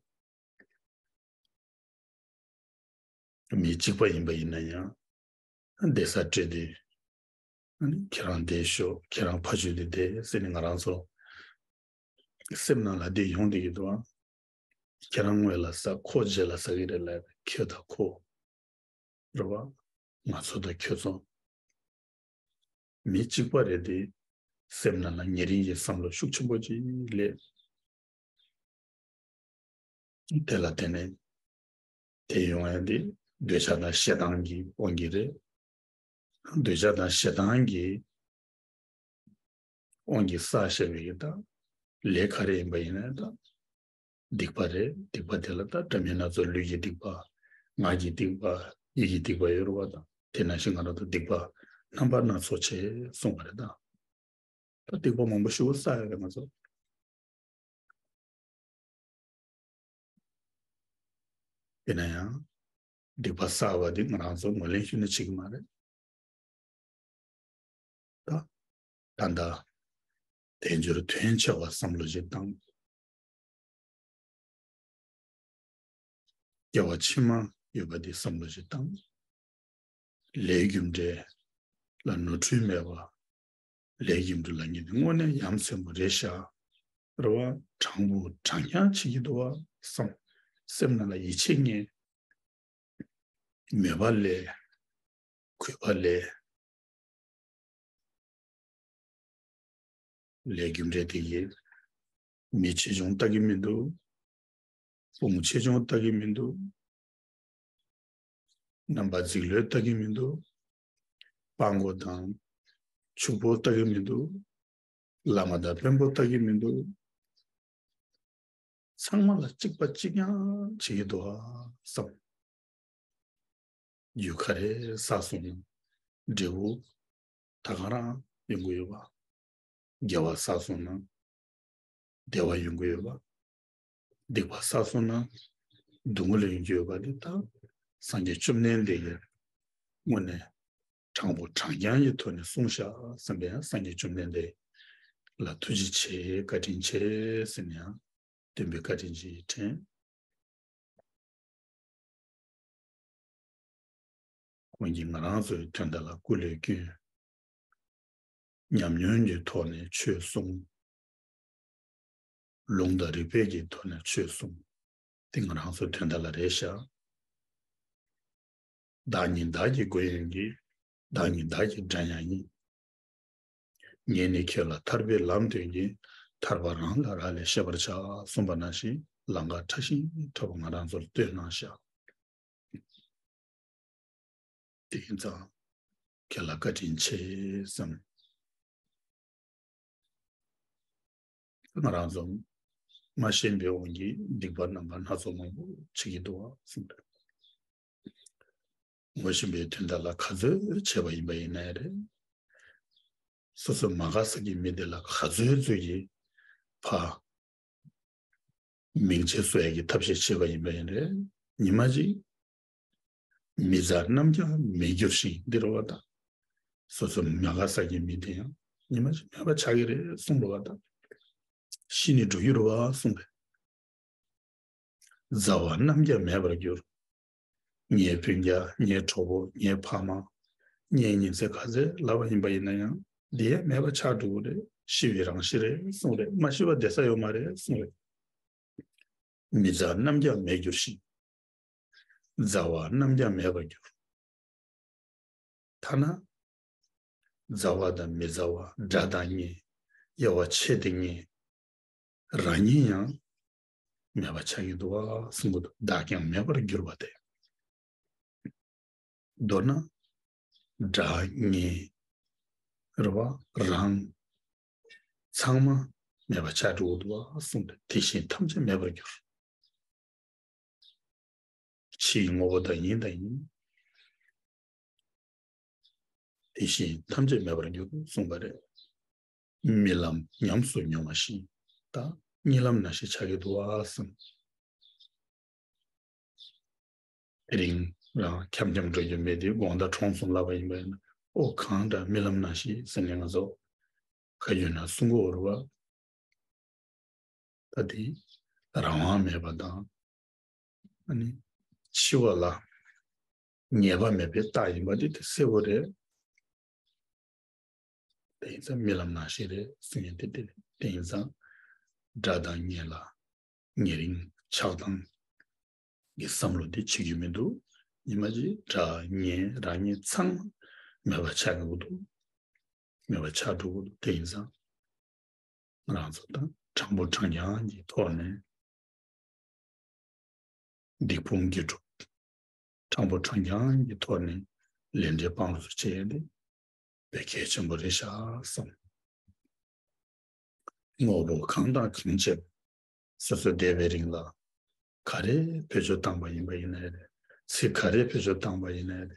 མི་གཅིག་པ་ཡིན་པ་ཡིན་ན་ཡང་། བསྡད་ས་སྤྲད་དེ། ཨ་ནི་ཁྱེད་རང་བསྡད་ཤོག་ཁྱེད་རང་ཕ་ཆོས་དེ་བསྡད་ཟེར་ནས་ང་རང་ཚོ་སེམས་ནང་ལ་བསྡད་ཡོང་བསྡད་ཀྱི་འདུག་ཨ། ཁྱེད་རང་སྔོན་ལ་ཟ་ཁོ་རྗེས་ལ་ཟ་གི་རེད་ལབ་ཁྱོད་དང་ཁོ། རེད་བ། ང་ཚོ་དང་ཁྱོད་ཚོ། མི་གཅིག་པ་རེད་དེ། སེམས་ནང་ལ་ཉེ་རིང་གི་བསམ་བློ་ཤུགས་ཆེན་པོ་ཅིག་སླེབས། དེ་ལ་བརྟེན་ནས་དེ་ཡོང་ཡ་དེ་འདོད་ཆགས་དང་ཞེ་སྡང་གི་དབང་གིས་རེད། འདོད་ཆགས་དང་ཞེ་སྡང་གི་དབང་གིས་བསགས་བཞག་པའི་གི་དང་། ལས་ག་རེ་ཡིན་པ་ཡིན་ན་དང་། སྡིག་པ་རེད། སྡིག་པ་དེ་ལ་ད་འདྲ་མིན་སྣ་ཚོགས། ལུས་ཀྱི་སྡིག་པ། ངག་གི་སྡིག་པ། ཡིད་ཀྱི་སྡིག་པ་ཡོད་རེད་བ་དང་། དེ་ནང་བཞིན་ང་རང་ཚོ་སྡིག་པ་རྣམ་པ་སྣ་ཚོགས་བྱས་གསུངས་པ་རེད་དང་། ད་སྡིག་པ་མང་པོ་ཞེ་པོ་བསགས་ཡོད་རེད་ང་ཚོ། དེ་ན་ཡང་སྡིག་པ་བསགས་པ་འདི་ང་རང་ཚོ་ངོས་ལེན་ཞུ་ནི་བྱེད་ཀྱི་མ་རེད། ད་ད་ལྟ་དལ་འབྱོར་དོན་ཆེ་བ་བསམ་བློ་ཞིག་བཏང་། སྐྱེ་བ་ཕྱི་མ་ཡོད་པ་འདི་བསམ་བློ་ཞིག་བཏང་། ལས་རྒྱུ་འབྲས་ལ་ནོར་འཁྲུལ་མེད་པ། ལས་རྒྱུ་འབྲས་ལ་ངེས་ཏེ་དངོས་གནས་ཡ་མཚན་པོ་རེད་ཤག་རེད་བ། དྲང་པོ་དྲང་རྐྱང་བྱེད་ཀྱི་འདུག་བ་བསམ། སེམས་ནང་ལ་ཡིད་ཆེས་རྙེད། མོས་པ་སླེབས། གུས་པ་སླེབས། ལས་རྒྱུ་འབྲས་དེ་ཡིས་མི་ཆེ་ཆུང་ལྟ་གི་མི་འདུག་དཔུང་ཆེ་ཆུང་ལྟ་གི་མི་འདུག་རྣམ་པ་རྫིག་ལོས་ལྟ་གི་མི་འདུག་སྤྲང་པོ་དང་ཕྱུག་པོ་ལྟ་གི་མི་འདུག་བླ་མ་དང་དཔོན་པོ་ལྟ་གི་མི་འདུག་ཚང་མ་ལ་གཅིག་པ་གཅིག་རྐྱང་བྱེད་ཀྱི་འདུག་ཨ་བསམ། རྒྱུ་ག་རེ་བསགས་སོང་ན་འབྲས་བུ་ད་ག་རང་ཡོང་གི་ཡོད་པ། དགེ་བ་བསགས་སོང་ན་བདེ་བ་ཡོང་གི་ཡོད་པ། སྡིག་པ་བསགས་སོང་ན་སྡུག་བསྔལ་ཡོང་གི་ཡོད་པ་འདི་ད་སངས་རྒྱས་བཅོམ་ལྡན་འདས་ཀྱིས་དངོས་གནས་དྲང་པོ་དྲང་རྐྱང་གི་ཐོག་ནས་གསུངས་བཞག་བསམ་པས་ཡང་སངས་རྒྱས་བཅོམ་ལྡན་འདས་ལ་ཐུགས་རྗེ་ཆེ་བཀའ་དྲིན་ཆེ་ཟེར་ནས་ཡང་། སྟོན་པའི་བཀའ་དྲིན་ཅིག་དྲན། ཁོང་གིས་ང་རང་ཚོའི་དོན་དག་ལ་སྐུ་ལས་བསྐྱོན། ཉམས་མྱོང་གི་ཐོག་ནས་ཆོས་གསུངས། ལུང་དང་རིགས་པའི་གི་ཐོག་ནས་ཆོས་གསུངས། དེ་ང་རང་ཚོའི་དོན་དག་ལ་རེད་ཤག་བདག་ཉིད་བདག་གི་མགོན་ཡིན་གྱི། བདག་ཉིད་བདག་གི་དགྲ་ཡང་ཡིན། ངས་ནི་ཁྱེད་ལ་ཐར་པའི་ལམ་སྟོན་གྱི། ཐར་པ་རང་ལ་རག་ལས་ཤེས་པར་བྱ། གསུངས་པ་ནང་བཞིན་ལམ་ཁ་ཕྲ་ཞིང་ཕྲ་བ་ང་རང་ཚོར་སྟོན་གནང་ཤག་དེ་ཡིན་ཙང་ཁྱེད་ལ་བཀའ་དྲིན་ཆེ་བསམ། ང་རང་ཚོ་མ་ཤེས་པའི་དབང་གིས་སྡིག་པ་རྣམ་པ་སྣ་ཚོགས་མང་པོ་བྱེད་ཀྱི་འདུག་བ་གསུངས་ཏེ། ངོ་ཤེས་པའི་དོན་དག་ལ་ག་ཚོད་བྱས་པ་ཡིན་པ་ཡིན་ནའི་རེད། སོ་སོ་མ་དགའ་ས་ཀྱི་མི་དེ་ལ་ག་ཚོད་ཚོད་ཀྱིས་ཕ་མིང་ཆད་གསོ་ཡ་གི་ཐབས་ཤེས་བྱས་པ་ཡིན་པ་ཡིན་རེད། ཉི་མ་གཅིག་མི་མཛའ་རྣམས་ཀྱང་མེད་འགྱུར་ཞིང་འདི་རེད་བ་ད། སོ་སོ་མ་དགའ་ས་ཀྱི་མི་དེ་ཡང་ཉི་མ་གཅིག་མེད་པ་ཆགས་ཀྱི་རེད་གསུངས་རེད་བ་ད། ཤི་ནས་འགྲོ་རྒྱུ་རེད་བ་གསུངས་པས། མཛའ་བ་རྣམས་ཀྱང་མེད་པར་འགྱུར། ངའི་སྤུན་ཀྱག་ངའི་གྲོགས་པོ་ངའི་ཕ་མ་ངའི་ཉིན་མཚན་ག་ཚོད་ལབ་པ་ཡིན་པ་ཡིན་ན་ཡང་འདི་ཡང་མེད་པ་ཆགས་འགྲོ་གི་རེད། ཤི་བའི་རང་གཤིས་རེད་གསུངས་རེད། མ་ཤི་བ་བསྡད་ས་ཡོད་མ་རེད་གསུངས་རེད། མི་མཛའ་རྣམས་ཀྱང་མེད་འགྱུར་ཞིང་། མཛའ་བ་རྣམས་ཀྱང་མེད་པར་འགྱུར། ཐ་ན་མཛའ་བ་དང་མི་མཛའ་བ་དགྲ་དང་གཉེན་དབྱེ་བ་ཕྱེ་སྟེ་གཉེན་རང་ཉིད་ཡང་མེད་པ་ཆགས་ཀྱི་འདུག་བ་གསུངས་པ་འདུག་བདག་ཀྱང་མེད་པར་གྱུར་པ་སྟེ། མདོར་ན་དགྲ་གཉེན་རེད་བ་རང་ཚང་མ་མེད་པ་ཆགས་འགྲོ་གི་འདུག་བ་གསུངས་ཏེ་དེ་བཞིན་ཐམས་ཅད་མེད་པར་གྱུར། ཕྱིའི་དངོས་པོ་དག་ཡིན་དང་ཡིན། དེ་བཞིན་ཐམས་ཅད་མེད་པར་འགྱུར་གསུངས་པ་རེད། རྨི་ལམ་ཉམས་སུ་མྱོང་བ་བཞིན་ད་རྨི་ལམ་ནང་བཞིན་ཆགས་ཀྱི་འདུག་བ་གསུངས། དེ་རིང་རང་འཁྱམ་འཁྱམ་འགྲོ་རྒྱུ་མེད་དེ་དགོང་དག་གྲོངས་སོང་ལབ་པ་ཡིན་པ་ཡིན་ན་ཨོ་གང་འདྲ་རྨི་ལམ་ནང་བཞིན་ཟེར་ནས་ང་ཚོ་ག་ཡོད་ན་གསུང་གི་ཡོད་རེད་བ། ད་དེ་རང་དབང་མེད་པ་དང་ཨ་ནི་འཆི་བ་ལ་ངེས་པ་མེད་པའི་རྟགས་ཡིན་པ་དེ་དེ་གསལ་པོ་རེད། དེ་ཡིན་ཙང་རྨི་ལམ་ནང་བཞིན་རེད་གསུང་ཡ་དེ་དེ་རེད། དེ་ཡིན་ཙང་དགྲ་དང་གཉེན་ལ་ཉེ་རིང་ཆགས་སྡང་གི་བསམ་བློ་དེ་བྱེད་རྒྱུ་མི་འདུག་ཉི་མ་གཅིག་དགྲ་གཉེན་རང་ཉིད་ཚང་མ་མེད་པ་ཆགས་འགྲོ་གི་འདུག་མེད་པ་ཆགས་འགྲོ་གི་འདུག་དེ་ཡིན་ཙང་ང་རང་ཚོ་དང་དྲང་པོ་དྲང་རྐྱང་གི་ཐོག་ནས་སྡིག་སྤོང་དགེ་སྒྲུབ་དྲང་པོ་དྲང་རྐྱང་གི་ཐོག་ནས་ལས་འབྲས་སྤང་ལུགས་སུ་བྱེད་ཡ་དེ་དཔེ་གལ་ཆེན་པོ་རེད་ཤག་བསམ། དངོས་པོ་གང་དང་གང་བྱེད་སོ་སོ་བསྡད་པའི་རིང་ལ་ག་རེ་བེད་སྤྱོད་བཏང་པ་ཡིན་པ་ཡིན་ནའི་རེད། ཚིག་ག་རེ་བེད་སྤྱོད་བཏང་པ་ཡིན་ནའི་རེད།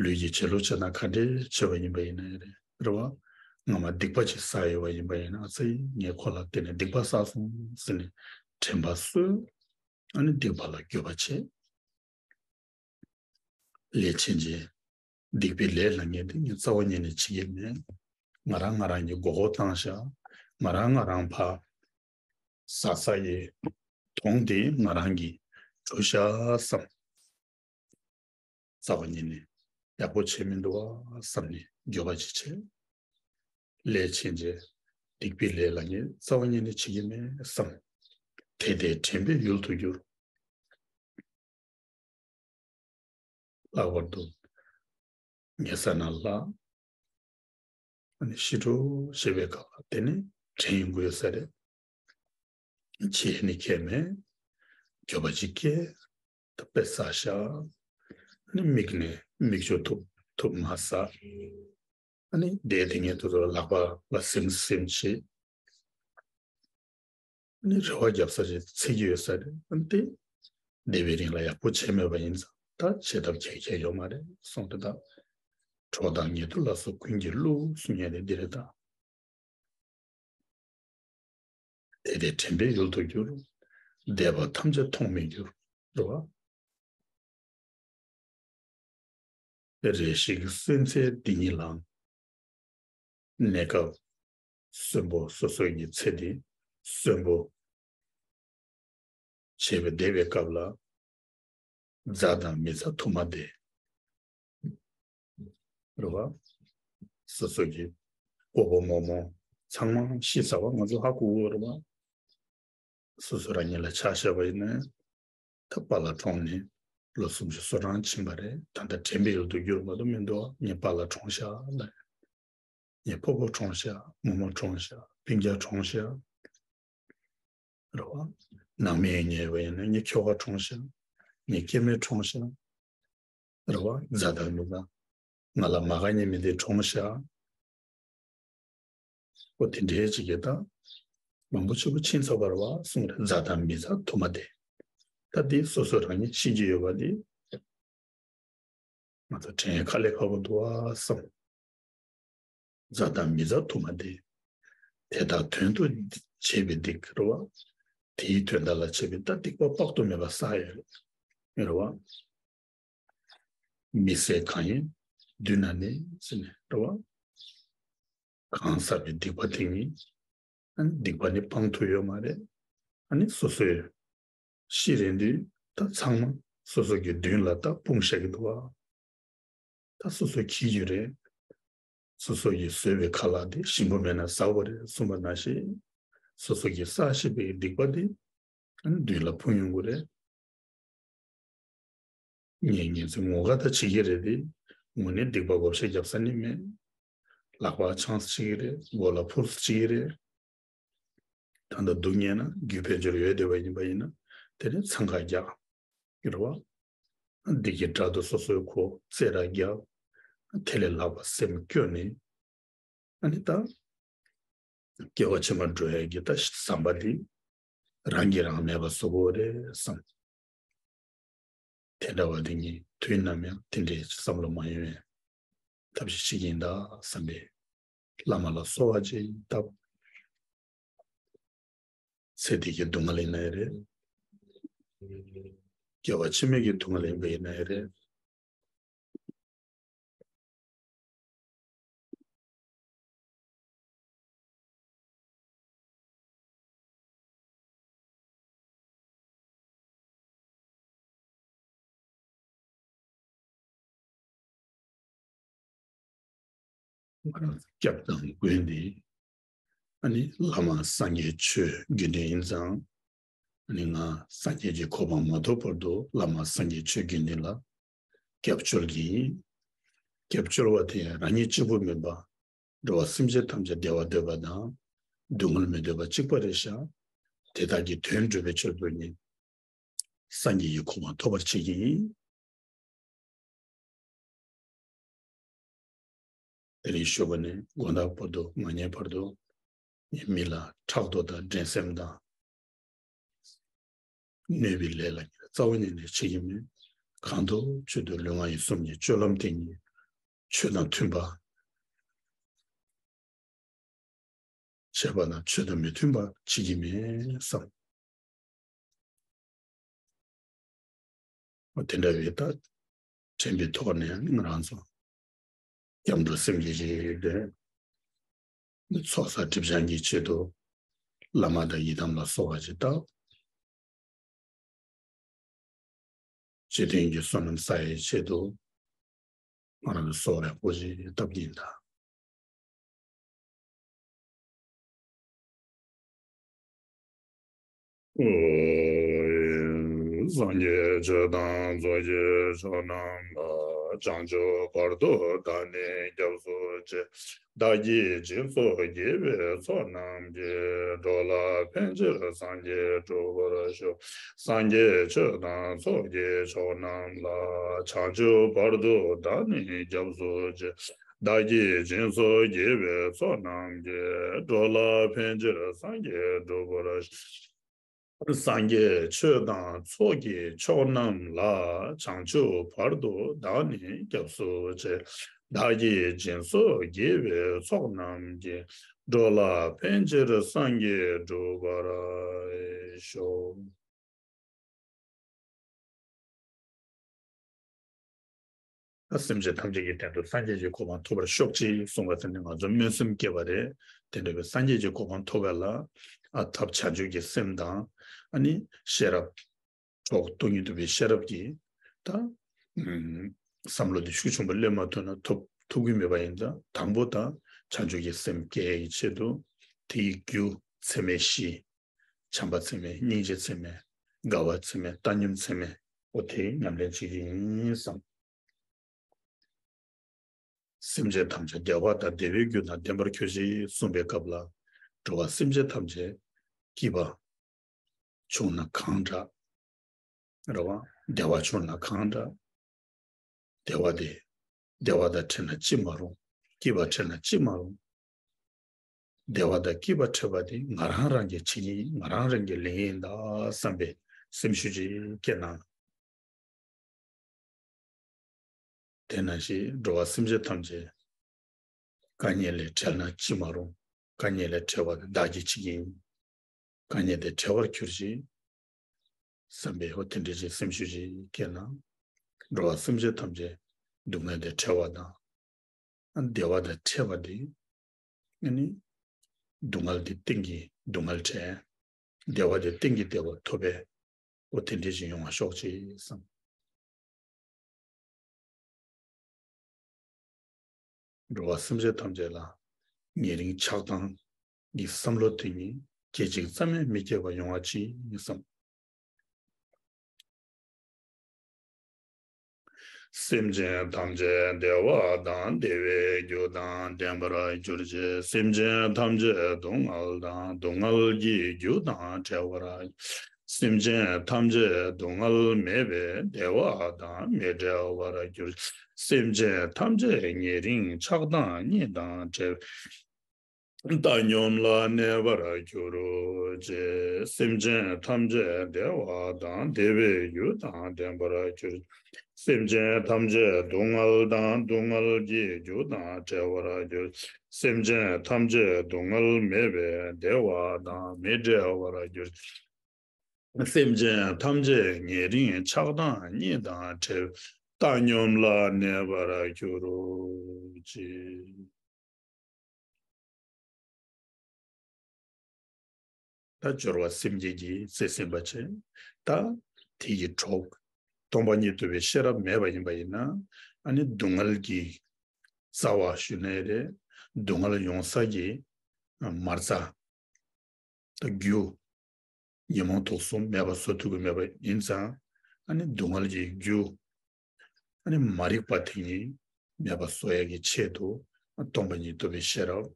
ལུས་ཀྱི་བྱེད་ལུགས་བྱེད་སྟངས་ག་འདྲས་བྱས་པ་ཡིན་པ་ཡིན་ནའི་རེད། རེད་བ། སྔ་མ་སྡིག་པ་ཅིག་བསགས་ཡོད་པ་ཡིན་པ་ཡིན་ན་ཨ་ཙི་ངས་ཁོ་ལ་བརྟེན་ནས་སྡིག་པ་བསགས་སོང་ཟེར་ནས་དྲན་པ་གསོས། ཨ་ནི་སྡིག་པ་ལ་འགྱོད་པ་བྱེད། ལས་བྱེད་ཅིང་། སྡིག་པའི་ལས་ལ་ངས་འདི་ངས་རྩ་བ་ཉིད་ནས་བྱེད་ཀྱི་མེད། ང་རང་ང་རང་གི་མགོ་སྐོར་བཏང་ཤག་ང་རང་ང་རང་ཕར་ཟ་ས་ཡི་དོང་དེ་ང་རང་གིས་གྲུ་ཤག་བསམ། རྩ་བ་ཉིད་ནས་ཡག་པོ་བྱས་མི་འདུག་བ་བསམ་ནས་འགྱོད་པ་ཅིག་བྱས། ལས་བྱེད་ཅིང་། སྡིག་པའི་ལས་ལ་ངས་རྩ་བ་ཉིད་ནས་བྱེད་ཀྱི་མེད་བསམ། དེ་དེ་དྲན་པའི་ཡུལ་དུ་གྱུར། ལྷག་པར་དུ་ཉལ་ས་ན་ལྷག་ཨ་ནི་ཤི་འགྲོ་ཞེས་པའི་སྐབས་ལ་དེ་ནི་དྲན་ཡོང་གི་ཡོད་ས་རེད། བྱས་ནི་ཁྱད་མེད། འགྱོད་པ་ཅིག་སྐྱེས། ད་དཔེ་ཟ་ཤག་ཨ་ནི་མིག་ནས་མིག་ཆུ་ཐུབ་ཐུབ་མ་ཟ། ཨ་ནི་བསྡད་དེ་ངས་དུ་དུ་ལག་པ་ལ་ཟིམ་ཟིམ་བྱེད། ཨ་ནི་རེ་བ་རྒྱབ་ས་ཞིག་འཚོལ་གྱི་ཡོད་ས་རེད། ཨ་ནི་དེ་བསྡད་པའི་རིང་ལ་ཡག་པོ་བྱས་མེད་པ་ཡིན་ཙང་ད་བྱེད་ཐབས་གལ་ཆེ་ཡོད་མ་རེད་གསུངས་ཏེ་ད། གྲོགས་དང་ཉེ་དུ་ལ་སོགས་ཀུན་གྱི་བློ་གསུང་ཡས་དེ་འདི་རེད་ད། དེ་དེ་དྲན་པའི་ཡུལ་དུ་གྱུར། འདས་པ་ཐམས་ཅད་མཐོང་མི་འགྱུར། རེད་བ། རེ་ཞིག་གསོན་ཚེ་འདི་ཉིད་ལ། གནས་སྐབས་གསོན་པོ་སོ་སོ་ཡི་ཚེ་འདི་གསོན་པོ་བྱས་པའི་བསྡད་པའི་སྐབས་ལ། མཛའ་དང་མི་མཛའ་དུ་མ་བསྡད། རེད་བ། སོ་སོ་གི་སྤོ་བོ་རྨོ་མོ་ཚང་མ་ཤི་ཚར་བ་ང་ཚོ་ཧ་གོ་གི་ཡོད་རེད་བ། སོ་སོ་རང་ཉིད་ལ་ཆ་བཞག་པ་ཡིན་ན་ད་པཱ་ལགས་གྲོངས་ནས་ལོ་སུམ་ཅུ་སོ་གྲངས་ཕྱིན་པ་རེད། ད་ལྟ་དྲན་པའི་ཡུལ་དུ་གྱུར་མ་གཏོགས་མི་འདུག་ངའི་པཱ་ལགས་གྲོངས་ཤག་ལབ། ངའི་སྤོ་བོ་གྲོངས་ཤག་རྨོ་མོ་གྲོངས་ཤག་སྤུན་ཀྱག་གྲོངས་ཤག་རེད་བ། ནང་མི་ཡིན་ཉེ་བ་ཡིན་ན་ངའི་ཁྱོ་ག་གྲོངས་ཤག་ངའི་སྐྱེ་དམན་གྲོངས་ཤག་རེད་བ། མཛའ་དང་མི་དང་ང་ལ་མ་དགའ་ཉེ་མི་དེ་གྲོངས་ཤག་ཨོ་དེ་འདྲའི་ཅིག་གི་ད་ མང་པོ་ཆེ་པོ་ཕྱིན་ཚར་བ་རེད་བ་གསུངས་རེད། མཛའ་དང་མི་མཛའ་དུ་མ་བདེ། ད་འདི་སོ་སོ་རང་ཉིད་ཤེས་ཀྱི་ཡོད་པ་འདི། ང་ཚོ་དྲན་ཁ་ལས་ཁག་པོ་འདུག་བསམ། མཛའ་དང་མི་མཛའ་དུ་མ་བདེ། དེ་དག་དོན་དུ་བྱས་པའི་སྡིག་རེད་བ། དེའི་དོན་དག་ལ་བྱས་པའི་ད་སྡིག་པ་དཔག་ཏུ་མེད་པ་བསགས་ཡོད་རེད། རེད་བ། མི་བཟད་གང་ཡིན་མདུན་ན་གནས་ཟེར་ནས་རེད་བ། གང་བསགས་པའི་སྡིག་པ་དེ་ཉིད། ཨ་ནི་སྡིག་པ་ནི་སྤང་ཐུབ་ཡོད་མ་རེད། ཨ་ནི་སོ་སོའི་ཤི་རན་དུས་ད་ཚང་མ་སོ་སོ་གི་མདུན་ལ་ད་སྤུངས་བཞག་གི་འདུག་བ། ད་སོ་སོ་འཁྱེར་རྒྱུ་རེད། སོ་སོ་ཡིས་བཟོས་པའི་ཁ་ལག་དེ་ཞིམ་པོ་མེད་ན་ཟ་དགོས་རེད་གསུངས་པ་ནང་བཞིན། སོ་སོ་གིས་བསགས་བཞིན་པའི་སྡིག་པ་དེ་ཨ་ནི་མདུན་ལ་ཕུང་ཡོང་གི་རེད། ངས་ངེས་ཚེ་ངོ་དགའ་ད་བྱེད་ཀྱི་རེད་དེ། དངོས་གནས་སྡིག་པ་བགོ་བཤའ་རྒྱབ་ས་ནི་མེད། ལག་པ་འཆང་ས་བྱེད་ཀྱི་རེད། མགོ་ལ་ཕུར་ས་བྱེད་ཀྱི་རེད། ད་ལྟ་སྡུག་བསྔལ་ན་རྒྱུ་དཔལ་འབྱོར་ཡོད་བསྡད་པ་ཡིན་པ་ཡིན་ན་དེ་ནས་འཚང་ཁ་རྒྱག་གི་རེད་བ། སྡིག་གི་དགྲ་དུ་སོ་སོའི་ཁོ་རྩེ་ར་རྒྱག་དེ་ལས་ལྷག་པ་སེམས་སྐྱོ་ནས། ཨ་ནི་ད་སྐྱེ་བ་ཕྱི་མར་འགྲོ་ཡས་ཀྱི་ད་བསམ་པ་འདི་རང་གིས་རང་མེད་པ་བཟོ་དགོས་རེད་བསམ། དེ་འདྲ་བ་དེ་ཉིད་དུས་ནམ་ཡང་དེ་འདྲའི་བསམ་བློ་མ་ཡོང་བའི་ཐབས་ཤེས་ཤིག་ཡིན་ད་བསམ་པས། བླ་མ་ལ་གསོལ་བ་ཅིག་བཏབ། ཚེ་འདི་གི་སྡུག་བསྔལ་ཡིན་ན་ཡང་རེད། སྐྱེ་བ་ཕྱི་མའི་གི་སྡུག་བསྔལ་ཡིན་པ་ཡིན་ན་ཡང་རེད། སྐྱབས་དང་མགོན་འདི་ཨ་ནི་བླ་མ་སངས་རྒྱས་ཆོས་དགེ་འདུན་ཡིན་ཙང་། ཨ་ནི་ང་སངས་རྒྱས་ཀྱི་གོ་འཕང་མ་ཐོབ་བར་དུ་བླ་མ་སངས་རྒྱས་ཆོས་དགེ་འདུན་ལ་སྐྱབས་བཅོལ་གྱི་ཡིན། སྐྱབས་བཅོལ་བ་དེ་རང་ཉིད་གཅིག་པུ་མིན་པ། འགྲོ་བ་སེམས་ཅན་ཐམས་ཅད་བདེ་བ་འདོད་པ་དང་། སྡུག་བསྔལ་མི་འདོད་པ་གཅིག་པ་རེད་ཤག་དེ་དག་གི་དོན་སྒྲུབ་པའི་ཕྱིར་དུ་ནི། སངས་རྒྱས་ཀྱི་གོ་འཕང་ཐོབ་པར་བྱེད་ཀྱི་ཡིན། དེ་རིང་ཞོགས་པ་ནས་དགོང་དག་བར་དུ་མ་ཉལ་བར་དུ། ངས་མི་ལ་ཕྲག་དོག་དང་འགྲན་སེམས་དང་། གནོད་པའི་ལས་ལ་རྩ་བ་ཉིད་ནས་བྱེད་ཀྱི་མེད། གང་དུ་ཆོས་དང་ལུས་ངག་ཡིད་གསུམ་གྱི་སྤྱོད་ལམ་དེ་ཉིད་ཆོས་དང་མཐུན་པ། བྱས་པ་ན་ཆོས་དང་མི་མཐུན་པ་བྱེད་ཀྱི་མེད་བསམ། འོ་དེ་འདྲ་བའི་ད་དྲན་པའི་ཐོག་ནས་ང་རང་ཚོ་སྐྱབས་འགྲོ་སེམས་བསྐྱེད་ཅིག་དེ་ཚོགས་བསགས་སྒྲིབ་སྦྱང་གི་ཆེད་དུ་བླ་མ་དང་ཡི་དམ་ལ་གསོལ་བ་ཅིག་བཏབ། རྗེས་དྲན་གྱི་བསོད་ནམས་བསགས་ཡའི་ཆེད་དུ་ང་རང་གི་གསོལ་བ་རེ་སྐོར་ཅིག་བཏབ་ཀྱིན་གདའ། སངས་རྒྱས་ཆོས་དང་ཚོགས་ཀྱི་མཆོག་རྣམས་ལ། བྱང་ཆུབ་བར་དུ་བདག་ནི་སྐྱབས་སུ་མཆི། བདག་གིས་སྦྱིན་སོགས་བགྱིས་པའི་ཚོགས་རྣམས་ཀྱིས། འགྲོ་ལ་ཕན་ཕྱིར་སངས་རྒྱས་འགྲུབ་པར་ཤོག་སངས་རྒྱས་ཆོས་དང་ཚོགས་ཀྱི་མཆོག་རྣམས་ལ། བྱང་ཆུབ་བར་དུ་བདག་ནི་སྐྱབས་སུ་མཆི། བདག་གིས་སྦྱིན་སོགས་བགྱིས་པའི་ཚོགས་རྣམས་ཀྱིས། འགྲོ་ལ་ཕན་ཕྱིར་སངས་རྒྱས་འགྲུབ་པར་ཤོག་སངས་རྒྱས་ཆོས་དང་ཚོགས་ཀྱི་མཆོག་རྣམས་ལ། བྱང་ཆུབ་བར་དུ་བདག་ནི་སྐྱབས་སུ་མཆི། བདག་གིས་སྦྱིན་སོགས་བགྱིས་པའི་ཚོགས་རྣམས་ཀྱིས། འགྲོ་ལ་ཕན་ཕྱིར་སངས་རྒྱས་འགྲུབ་པར་ཤོག་ད་སེམས་ཅན་ཐམས་ཅད་ཀྱི་དོན་དུ་སངས་རྒྱས་ཀྱི་གོ་འཕང་ཐོབ་པར་ཤོག་ཅེས་གསུངས་པ་དེ་ནི་ང་ཚོ་སྨོན་སེམས་བསྐྱེད་པ་རེད། དེ་འདྲ་བའི་སངས་རྒྱས་ཀྱི་གོ་འཕང་ཐོབ་པ་ལ་ཨ་ཐབས་བྱང་ཆུབ་ཀྱི་སེམས་དང་། ཨ་ནི་ཤེས་རབ། གྲོགས་སྟོང་ཉིད་རྟོགས་པའི་ཤེས་རབ་ཀྱིས་ད་བསམ་བློ་འདི་ཤུགས་ཆེན་པོ་སླེབས་མ་ཐུབ་ན་ཐོབ་ཐུབ་ཀྱི་མེད་པ་ཡིན་ཙང་། དང་པོ་ད་བྱང་ཆུབ་ཀྱི་སེམས་སྐྱེ་ཡག་གི་ཆེད་དུ་དེ་ཡི་རྒྱུ་ཚད་མེད་བཞི། བྱམས་པ་ཚད་མེད། སྙིང་རྗེ་ཚད་མེད། དགའ་བ་ཚད་མེད། བཏང་སྙོམས་ཚད་མེད། འོ་དེ་ཉམས་ལེན་བྱེད་ཀྱི་ཡིན་བསམ། སེམས་ཅན་ཐམས་ཅད་བདེ་བ་དང་བདེ་བའི་རྒྱུ་དང་ལྡན་པར་གྱུར་ཅིག་གསུངས་པའི་སྐབས་ལ། འགྲོ་བ་སེམས་ཅན་ཐམས་ཅད་སྐྱིད་པ་བྱུང་ན་གང་དྲག་རེད་བ། བདེ་བ་བྱུང་ན་གང་དྲག་བདེ་བ་དེ་བདེ་བ་དང་ཕྲད་ན་ཅི་མ་རུང་། སྐྱིད་པ་ཕྲད་ན་ཅི་མ་རུང་ བདེ་བ་དང་སྐྱིད་པ་འཕྲད་པ་དེ་ང་རང་རང་གིས་བྱེད་ཀྱི་ཡིན། ང་རང་རང་གིས་ལེན་གྱི་ཡིན་ད་བསམ་པའི་སེམས་ཤུགས་ཅིག་སྐྱེས་ན། དེ་ནང་བཞིན་འགྲོ་བ་སེམས་ཅན་ཐམས་ཅད་དཀའ་ངལ་ལས་བྲལ་ན་ཅི་མ་རུང་། དཀའ་ངལ་ལས་བྲལ་བ་དེ་བདག་གིས་བྱེད་ཀྱི་ཡིན། དཀའ་ངལ་དེ་བྲལ་བར་གྱུར་ཅིག་བསམ་པའི་འོ་དེ་འདྲའི་ཅིག་སེམས་ཤུགས་ཅིག་སྐྱེས་ན། འགྲོ་བ་སེམས་ཅན་ཐམས་ཅད་སྡུག་བསྔལ་དེ་བྲལ་བ་དང་། བདེ་བ་དང་འཕྲད་པ་དེ། ཨ་ནི། སྡུག་བསྔལ་དེ་གཏན་གྱི་སྡུག་བསྔལ་བྲལ། བདེ་བ་དེ་གཏན་གྱི་བདེ་བ་ཐོབ་པའི་འོ་དེ་འདྲའི་ཅིག་ཡོང་བ་ཤོག་ཅིག་བསམ། འགྲོ་བ་སེམས་ཅན་ཐམས་ཅད་ལ་ཉེ་རིང་ཆགས་སྡང་གི་བསམ་བློ་དེ་ཉིད་སྐད་ཅིག་ཙམ་ཡང་མི་སྐྱེ་བ་ཡོང་བ་ཅིག་བསམ། སེམས་ཅན་ཐམས་ཅད་བདེ་བ་དང་བདེ་བའི་རྒྱུ་དང་ལྡན་པར་གྱུར་ཅིག་སེམས་ཅན་ཐམས་ཅད་སྡུག་བསྔལ་དང་སྡུག་བསྔལ་གྱི་རྒྱུ་དང་བྲལ་བར། སེམས་ཅན་ཐམས་ཅད་སྡུག་བསྔལ་མེད་པའི་བདེ་བ་དང་མི་འབྲལ་བར་གྱུར། སེམས་ཅན་ཐམས་ཅད་ཉེ་རིང་ཆགས་སྡང་གཉིས་དང་བྲལ་བའི་བཏང་སྙོམས་ལ་གནས་པར་གྱུར་ཅིག་སེམས་ཅན་ཐམས་ཅད་བདེ་བ་དང་བདེ་བའི་རྒྱུ་དང་ལྡན་པར་གྱུར། སེམས་ཅན་ཐམས་ཅད་སྡུག་བསྔལ་དང་སྡུག་བསྔལ་གྱི་རྒྱུ་དང་བྲལ་བར་གྱུར། སེམས་ཅན་ཐམས་ཅད་སྡུག་བསྔལ་མེད་པའི་བདེ་བ་དང་མི་འབྲལ་བར་གྱུར། སེམས་ཅན་ཐམས་ཅད་ཉེ་རིང་ཆགས་སྡང་གཉིས་དང་བྲལ་བའི་བཏང་སྙོམས་ལ་གནས་པར་གྱུར་ཅིག་ད་སྦྱོར་བ་སེམས་བསྐྱེད་ཀྱིས་རྩིས་ཟིན་པ་བྱས། ད་དེ་ཡི་གྲོགས་སྟོང་པ་ཉིད་རྟོགས་པའི་ཤེས་རབ་མེད་པ་ཡིན་པ་ཡིན་ན། ཨ་ནི་སྡུག་བསྔལ་གྱི་རྩ་བ་ཞུ་ནའི་རེད། སྡུག་བསྔལ་ཡོང་ས་ཀྱི་མ་རྩ། ད་རྒྱུ། ཉོན་མོངས་དུག་གསུམ་མེད་པ་བཟོ་ཐུབ་ཀྱི་མེད་པ་ཡིན་ཙང་། ཨ་ནི་སྡུག་བསྔལ་གྱི་རྒྱུ། ཨ་ནི་མ་རིག་པ་དེ་ཉིད་མེད་པ་བཟོ་ཡག་གི་ཆེད་དུ་སྟོང་པ་ཉིད་རྟོགས་པའི་ཤེས་རབ་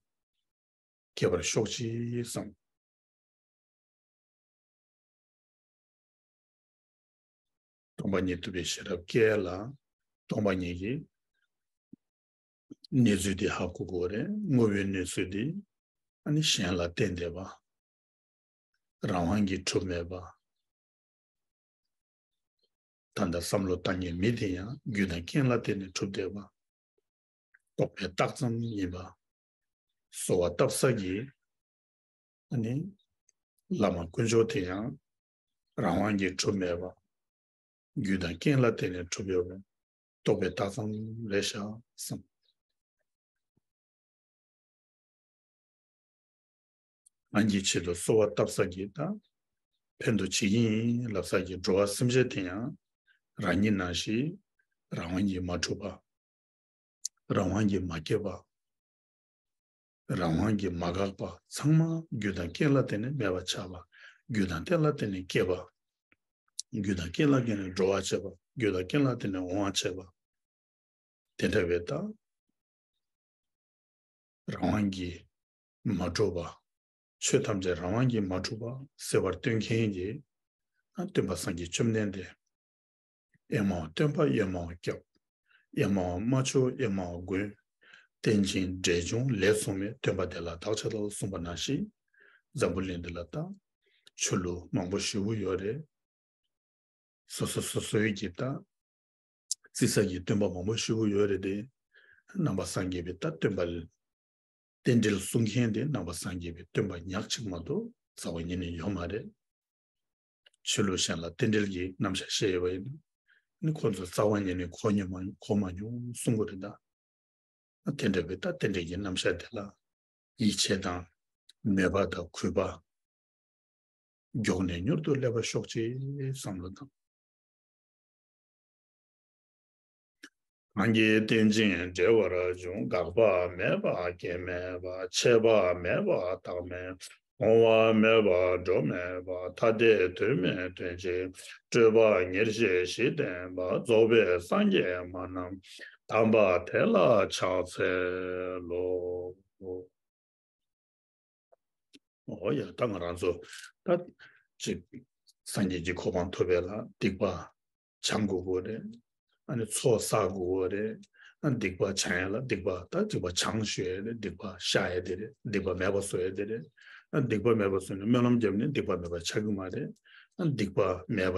སྐྱེ་བར་ཤོག་ཅིག་བསམ། སྟོང་པ་ཉིད་རྟོགས་པའི་ཤེས་རབ་སྐྱེ་ལ། སྟོང་པ་ཉིད་ཀྱི་གནས་ཚུལ་དེ་ཧ་གོ་དགོས་རེད། དངོས་པོའི་གནས་ཚུལ་དེ་ཨ་ནི་གཞན་ལ་བརྟེན་བསྡད་པ། རང་དབང་གིས་གྲུབ་མེད་པ། ད་ལྟ་བསམ་བློ་བཏང་མཁན་མི་དེ་ཡང་རྒྱུ་དང་རྐྱེན་ལ་བརྟེན་ནས་གྲུབ་བསྡད་པ། རྟོག་པའི་རྟགས་ཙམ་ཡིན་པ། གསོལ་བ་བཏབ་ས་གི་ཨ་ནི་བླ་མ་དཀོན་མཆོག་དེ་ཡང་རང་དབང་གིས་གྲུབ་མེད་པ། རྒྱུ་དང་རྐྱེན་ལ་བརྟེན་ནས་གྲུབ་ཡོད་པའི་རྟོག་པའི་རྟགས་ཙམ་རེད་ཤག་བསམ། རང་གི་ཆེད་དུ་གསོལ་བ་བཏབ་ས་གི་ད་ཕན་ཐོགས་བྱེད་ཀྱི་ཡིན་ལབ་ས་གི་འགྲོ་བ་སེམས་ཅན་དེ་ཡང་རང་ཉིད་ནང་བཞིན་རང་དབང་གིས་མ་གྲུབ་པ། རང་དབང་གིས་མ་སྐྱེས་པ། རང་དབང་གིས་མ་འགགས་པ་ཚང་མ་རྒྱུ་དང་རྐྱེན་ལ་བརྟེན་ནས་མེད་པ་ཆགས་པ། རྒྱུ་དང་རྐྱེན་ལ་བརྟེན་ནས་སྐྱེས་པ། རྒྱུ་དང་རྐྱེན་ལ་བརྟེན་ནས་འགྲོ་བ་བྱེད་པ། རྒྱུ་དང་རྐྱེན་ལ་བརྟེན་ནས་འོང་བ་བྱེད་པ། དེ་འདྲ་བའི་ད་རང་དབང་གིས་མ་གྲུབ་པ། ཆོས་ཐམས་ཅད་རང་དབང་གིས་མ་གྲུབ་པ་གསལ་བར་སྟོན་མཁན་གྱི་སྟོན་པ་སངས་རྒྱས་བཅོམ་ལྡན་འདས། ཨེ་མའོ་སྟོན་པ་ཨེ་མའོ་སྐྱབས། ཨེ་མའོ་རྨ་ཆུ་ཨེ་མའོ་མགོན། རྟེན་ཅིང་འབྲེལ་འབྱུང་ལས་བྱུང་བའི། སྟོན་པ་དེ་ལ་བདག་ཕྱག་འཚལ་ལོ་གསུངས་པ་ནང་བཞིན། འཛམ་བུ་གླིང་འདི་ལ་ད་ཆོས་ལུགས་མང་པོ་ཞེ་པོ་ཡོད་རེད། སོ་སོ་སོ་སོའི་གི་ད་རྩི་ས་གི་སྟོན་པ་མང་པོ་ཞེ་པོ་ཡོད་རེད་དེ། ནང་པ་སངས་རྒྱས་པའི་ད་སྟོན་པ་རྟེན་འབྲེལ་སྲུང་མཁན་དེ་ནང་པ་སངས་རྒྱས་པའི་སྟོན་པ་ཉག་གཅིག་མ་གཏོགས་རྩ་བ་ཉིད་ནས་ཡོད་མ་རེད། ཆོས་ལུགས་གཞན་ལ་རྟེན་འབྲེལ་གྱི་རྣམ་གཞག་བཤད་ཡོད་པ་ཡིན་ན། ནི་ཁོ་ཚོ་རྩ་བ་ཉིད་ནས་གོ་མྱོང་མ་གོ་མ་མྱོང་གསུང་གི་རེད་ད། དེ་འདྲ་བའི་ད་རྟེན་འབྲེལ་གྱི་རྣམ་གཞག་དེ་ལ་ཡིད་ཆེས་དང་མོས་པ་དང་གུས་པ་མགྱོགས་ནས་མྱུར་དུ་སླེབས་པར་ཤོག་ཅེས་བསམ་བློ་བཏང་། གང་གིས་རྟེན་ཅིང་འབྲེལ་བར་འབྱུང་། འགག་པ་མེད་པ་སྐྱེ་མེད་པ། ཆད་པ་མེད་པ་རྟག་མེད་པ། འོང་བ་མེད་པ་འགྲོ་མེད་པ། ཐ་དད་དོན་མེད་དོན་གཅིག་པ། སྤྲོས་པ་ཉེར་ཞི་ཞི་བསྟན་པ། རྫོགས་པའི་སངས་རྒྱས་མ་རྣམས། དམ་པ་དེ་ལ་ཕྱག་འཚལ་ལོ། འོ་ཡ། ད་ང་རང་ཚོ་ད་ཅིག་སངས་རྒྱས་ཀྱི་གོ་འཕང་ཐོབ་པའི་ལ་སྡིག་པ་སྦྱང་དགོས་ཀྱི་རེད། ཨ་ནི་ཚོགས་བསགས་དགོས་ཀྱི་རེད། སྡིག་པ་སྦྱང་ཡ་ལ་སྡིག་པ་ད་སྡིག་པ་སྦྱང་ཞུ་ཡ་རེད། སྡིག་པ་བཤགས་ཡ་དེ་རེད། སྡིག་པ་མེད་པ་བཟོ་ཡ་དེ་རེད། སྡིག་པ་མེད་པ་བཟོས་ནས་སྨོན་ལམ་བརྒྱབ་ནས་སྡིག་པ་མེད་པ་ཆགས་ཀྱི་མ་རེད། སྡིག་པ་མེད་པ་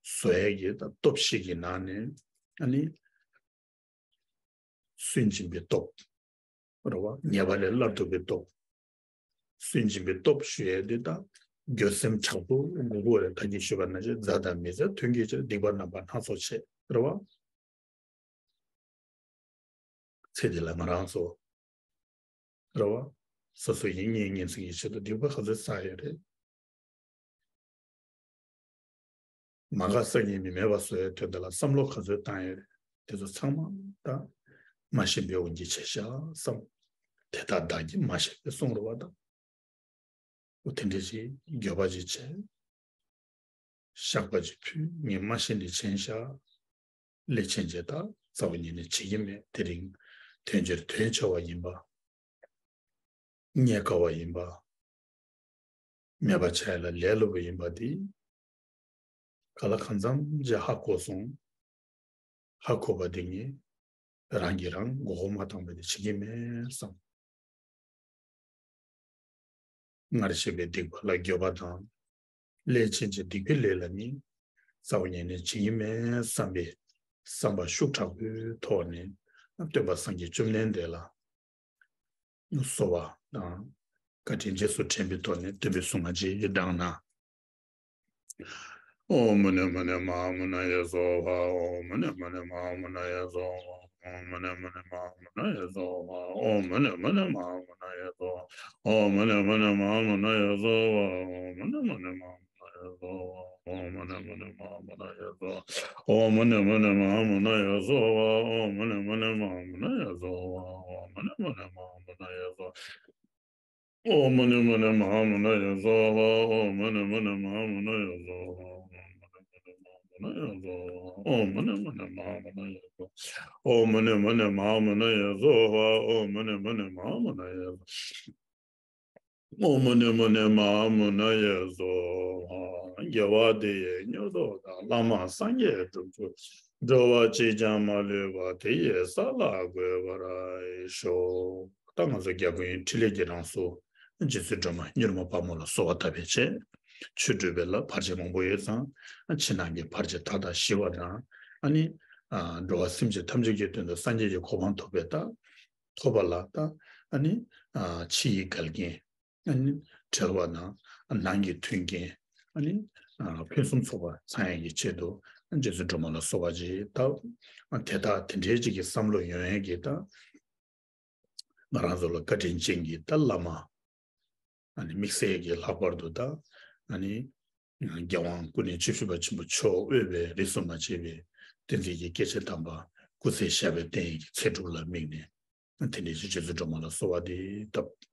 བཟོ་ཡ་གི་ད་སྟོབས་ཤིག་གི་ནང་ནས་ཨ་ནི། སུན་འབྱིན་པའི་སྟོབས། རེད་བ། ཉེས་པ་ལས་སླར་ལྡོག་པའི་སྟོབས། སུན་འབྱིན་པའི་སྟོབས་ཞུ་ཡས་འདི་དང་། འགྱོད་སེམས་དྲག་པོ་དགོས་ཀྱི་རེད། ད་གིན་ཞུས་པ་ནང་བཞིན་མཛའ་དང་མི་མཛའ་མཐུན་རྐྱེན་བྱས་སྡིག་པ་རྣམ་པ་སྣ་ཚོགས་བྱས། རེད་བ། ཚེ་འདི་ལ་ང་རང་ཚོ། རེད་བ། སོ་སོ་ཡིན་ངེས་ངེས་ཚིག་གི་ཆེད་དུ་སྡིག་པ་ག་ཚོད་བསགས་ཡོད་རེད། མ་འགགས་སངས་རྒྱས་མི་མེད་པ་བཟོ་ཡའི་དོན་དེ་ལ་བསམ་བློ་ག་ཚོད་བཏང་ཡོད་རེད། དེ་ཚོ་ཚང་མ་ད་མ་ཤེས་པའི་དབང་གིས་བྱས་ཤག་བསམ། དེ་དག་བདག་གིས་མ་ཤེས་པས་གསུངས་རེད་བ་ད། འོ་དེ་འདྲ་ཅིག་འགྱོད་པ་ཅིག་བྱས། བཤགས་པ་ཅིག་ཕུལ། ངས་མ་ཤེས་ནས་བྱས་ཤག་ལས་ཆེན་བྱས་ད་རྩ་བ་ཉིད་ནས་བྱེད་ཀྱི་མེད། དེ་རིང་དོན་སྤྱིར་དོན་ཆེ་བ་ཡིན་པ། རྙེད་དཀའ་བ་ཡིན་པ། མེད་པ་བྱ་ཡ་ལ་ལས་སླ་པོ་ཡིན་པ་འདི། ག་ལ་གང་འཚམ་ཅིག་ཧ་གོ་སོང་། ཧ་གོ་བ་འདི་ངས་རང་གིས་རང་མགོ་སྐོར་མ་བཏང་བ་འདི་བྱེད་ཀྱི་མེད་བསམ། སྔར་བྱས་པའི་སྡིག་པ་ལ་འགྱོད་པ་དང་། ལས་ཆེན་གྱི་སྡིག་པའི་ལས་ལ་ནི། རྩ་བ་ཉིད་ནས་བྱེད་ཀྱི་མེད་བསམ་པའི་བསམ་པ་ཤུགས་དྲག་པོའི་ཐོག་ནས་སྟོན་པ་སངས་རྒྱས་བཅོམ་ལྡན་འདས་ལ་གསོལ་བ་དང་། བཀའ་དྲིན་རྗེས་སུ་དྲན་པའི་ཐོག་ནས་སྟོན་པའི་གསུང་ང་ཅིག་བགྲངས་ན། ཨོཾ་མུ་ནེ་མུ་ནེ་མ་ཧཱ་མུ་ན་ཡེ་སྭཱ་ཧཱ། ཨོཾ་མུ་ནེ་མུ་ནེ་མ་ཧཱ་མུ་ན་ཡེ་སྭཱ་ཧཱ། ཨོཾ་མུ་ནེ་མུ་ནེ་མ་ཧཱ་མུ་ན་ཡེ་སྭཱ་ཧཱ། ཨོཾ་མུ་ནེ་མུ་ནེ་མ་ཧཱ་མུ་ན་ཡེ་སྭཱ་ཧཱ། ཨོཾ་མུ་ནེ་མུ་ནེ་མ་ཧཱ་མུ་ན་ཡེ་སྭཱ་ཧཱ། ཨོཾ་མུ་ནེ་མུ་ནེ་མ་ཧཱ་མུ་ན་ཡེ་སྭཱ་ཧཱ། ཨོཾ་མུ་ནེ་མུ་ནེ་མ་ཧཱ་མུ་ན་ཡེ་སྭཱ་ཧཱ། ཨོཾ་མུ་ནེ་མུ་ནེ་མ་ཧཱ་མུ་ན་ཡེ་སྭཱ་ཧཱ། ཨོཾ་མུ་ནེ་མུ་ནེ་མ་ཧཱ་མུ་ན་ཡེ་སྭཱ་ཧཱ། ཨོཾ་མུ་ནེ་མུ་ནེ་མ་ཧཱ་མུ་ན་ཡེ་སྭཱ་ཧཱ། ཨོཾ་མུ་ནེ་མུ་ནེ་མ་ཧཱ་མུ་ན་ཡེ་སྭཱ་ཧཱ། ཨོཾ་མུ་ནེ་མུ་ནེ་མ་ཧཱ་མུ་ན་ཡེ་སྭཱ་ཧཱ། ཨོཾ་མུ་ནེ་མུ་ནེ་མ་ཧཱ་མུ་ན་ཡེ་སྭཱ་ཧཱ། ཨོཾ་མུ་ནེ་མུ་ནེ་མ་ཧཱ་མུ་ན་ཡེ་སྭཱ་ཧཱ། ཨོཾ་མུ་ནེ་མུ་ནེ་མ་ཧཱ་མུ་ན་ཡེ་སྭཱ་ཧཱ། ཨོཾ་མུ་ནེ་མུ་ནེ་མ་ཧཱ་མུ་ན་ཡེ་སྭཱ་ཧཱ། དགེ་བ་འདི་ཡིས་མྱུར་དུ་བདག། བླ་མ་སངས་རྒྱས་བསྒྲུབ་གྱུར་ཅིག། འགྲོ་བ་གཅིག་ཀྱང་མ་ལུས་པ། དེ་ཡི་ས་ལ་འགོད་པར་ཤོག། ད་ང་ཚོ་རྒྱལ་ཀུན་འཕྲིན་ལས་ཀྱི་རང་གཟུགས་རྗེ་བཙུན་སྒྲོལ་མ་མྱུར་མ་དཔའ་མོ་ལ་གསོལ་བ་བཏབ་པའི་ཆེད། ཆོས་སྒྲུབ་པའི་ལ་བར་ཆད་མང་པོ་ཡོད་ཙང་། ཕྱི་ནང་གི་བར་ཆད་མཐའ་དག་ཞི་བ་དང་། ཨ་ནི། ཨ། འགྲོ་བ་སེམས་ཅན་ཐམས་ཅད་ཀྱི་དོན་དུ་སངས་རྒྱས་ཀྱི་གོ་འཕང་ཐོབ་པའི་ད། ཐོབ་པ་ལ་ད། ཨ་ནི། ཨ། ཕྱི་ཡི་འགལ་རྐྱེན། ཨ་ནི། བྲལ་བ་དང་། ནང་གི་མཐུན་རྐྱེན། ཨ་ནི། ཨ། ཕུན་སུམ་ཚོགས་པ་ཚང་ཡག་གི་ཆེད་དུ། རྗེ་བཙུན་སྒྲོལ་མ་ལ་གསོལ་བ་ཅིག་བཏབ། ཨ། དེ་དག་དེ་འདྲའི་ཅིག་གི་བསམ་བློ་ཡོང་ཡག་གི་ད། ང་རང་ཚོ་ལ་བཀའ་དྲིན་ཅན་གྱི་ད་བླ་མ། ཨ་ནི་དམིགས་བསལ་གྱི་ལྷག་པར་དུ་ད། ཨ་ནི། རྒྱལ་དབང་སྐུ་ཕྲེང་བཅུ་བཞི་པ་ཆེན་པོ་མཆོག་དབུས་པའི་རིས་སུ་མ་ཆད་པའི་བསྟན་འཛིན་གྱི་སྐྱེས་ཆེན་དམ་པ་སྐུ་ཚེ་ཞབས་པད་བརྟན་གྱི་ཚེ་སྒྲུབ་ལ་དམིགས་ནས། དེ་འདྲའི་རྗེ་བཙུན་སྒྲོལ་མ་ལ་གསོལ་བ་འདེབས།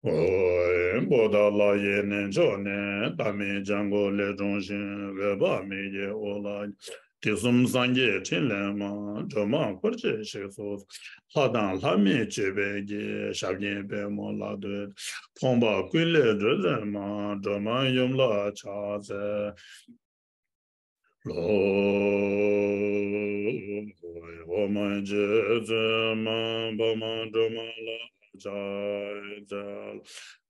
ཨོ། བོ་དྷ་ལ་ཡི་གནས་མཆོག་ནས། ཟླ་མེད་འཇམ་མགོན་ལས་འཁྲུངས་ཤིང་། འོད་དཔག་མེད་ཀྱི་འོད་ལ། དུས་གསུམ་སངས་རྒྱས་ཕྲིན་ལས་མ། སྒྲོལ་མ་འཁོར་བཅས་གཤེགས་སུ། ལྷ་དང་ལྷ་མིན་སྤྱོད་པའི་དགྱེས། ཞབས་ཀྱི་པདྨོ་ལ་བཏུད། ཕོངས་པ་ཀུན་ལས་སྒྲོལ་མཛད་མ། སྒྲོལ་མ་ཡུམ་ལ་ཕྱག་འཚལ་ལོ། འོག་མ་རྗེ་བཙུན་མ། བར་མ་སྒྲོལ་མ་ལ་ཕྱག་འཚལ། ཕྱག་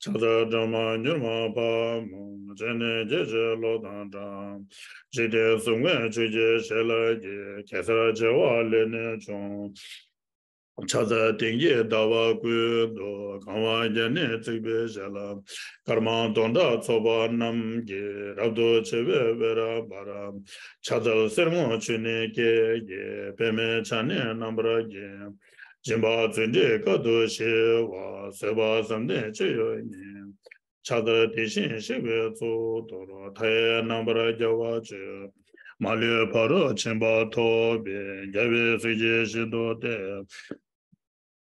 འཚལ་སྒྲོལ་མ་མྱུར་མ་དཔའ་མོ། སྤྱན་ནི་སྐྱེ་མཆེད་གློག་དང་འདྲ། འཇིག་རྟེན་གསུམ་མགོན་ཆུ་སྐྱེས་ཞལ་གྱི། གེ་སར་བྱེ་བ་ལས་ནི་བྱུང་། ཕྱག་འཚལ་སྟེང་གི་ཟླ་བ་ཀུན་ཏུ། གང་བ་བརྒྱ་ནི་བརྩེགས་པའི་ཞལ། དཀར་དམར་མདོག་འདྲ་ཚོགས་པ་རྣམས་ཀྱིས། རབ་ཏུ་ཕྱེ་བའི་འོད་རབ་འབར། ཕྱག་འཚལ་གསེར་སྔོ་ཆུ་ནས་སྐྱེས་ཀྱི། པདྨའི་ཕྱག་ནི་རྣམ་པར་བརྒྱན། སྦྱིན་པ་བརྩོན་འགྲུས་དཀའ་ཐུབ་ཞི་བ། བཟོད་པ་བསམ་གཏན་སྤྱོད་ཡུལ་ཉིད། ཕྱག་འཚལ་དེ་བཞིན་གཤེགས་པའི་གཙུག་ཏོར། མཐའ་ཡས་རྣམ་པར་རྒྱལ་བ་སྤྱོད། མ་ལུས་ཕ་རོལ་ཕྱིན་པ་ཐོབ་པའི། རྒྱལ་བའི་གཟུགས་ཅན་ཞིང་དུ་གཏད།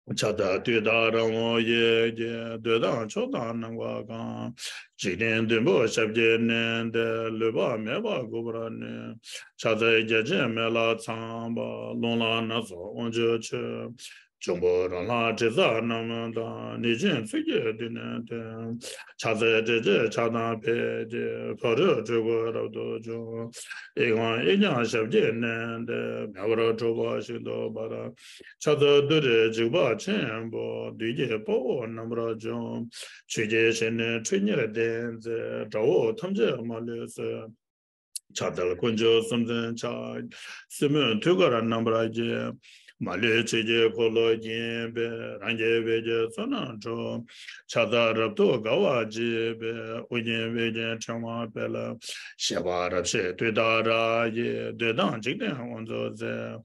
ཕྱག་འཚལ་དུས་དང་རང་ངོ་ཡིད་ཀྱི། འདོད་དང་ཕྱོགས་དང་ནམ་མཁའ་གང་། འཇིག་རྟེན་བདུན་པོ་ཞབས་ཀྱིས་མནན་ཏེ། ལུས་པ་མེད་པར་འགུགས་པར་ནུས། ཕྱག་འཚལ་བརྒྱ་བྱིན་མེ་ལྷ་ཚངས་པ། རླུང་ལྷ་སྣ་ཚོགས་དབང་ཕྱུག་མཆོད། འབྱུང་པོ་རོ་ལངས་དྲི་ཟ་རྣམས་དང་། ནད་ཅན་ཚིགས་བཅད་བདུད་ནད་ཐེབས། ཕྱག་འཚལ་དྲི་ཆབ་ཆགས་སྡང་འཕེལ་གྱི། ཕ་རོལ་འཁྲུལ་འཁོར་རབ་ཏུ་འཇོམས། གཡས་བསྐུམ་གཡས་བརྐྱང་ཞབས་ཀྱིས་མནན་ཏེ། མེ་འབར་འཁྲུག་པ་ཤིན་ཏུ་འབར། ཕྱག་འཚལ་ཏུ་རེ་འཇིགས་པ་ཆེན་པོ། བདུད་ཀྱི་དཔའ་བོ་རྣམ་པར་འཇོམས། ཆོས་ཀྱི་ཞལ་ནི་ཁྲོ་གཉེར་ལྡན་མཛད། དགྲ་བོ་ཐམས་ཅད་མ་ལུས་གསོད། ཕྱག་འཚལ་དཀོན་མཆོག་གསུམ་མཚོན་ཕྱག་སྲིན་མོའི་ཐུགས་ཀར་རྣམ་པར་རྒྱལ། མ་ལུས་ཆོས་ཀྱི་འཁོར་ལོ་བརྒྱན་པའི། རང་རྒྱལ་བོད་ཀྱི་ཚོགས་རྣམས་འཕྲོག་ཕྱག་འཚལ་རབ་ཏུ་དགའ་བ་བརྗིད་པའི། ཨོ་རྒྱན་བོད་ཀྱི་ཕྲེང་བ་སྤེལ། བཞད་པ་རབ་བཞད་ཏུཏྟཱ་ར་ཡིས། བདུད་དང་འཇིག་རྟེན་དབང་མཛད་མཛད།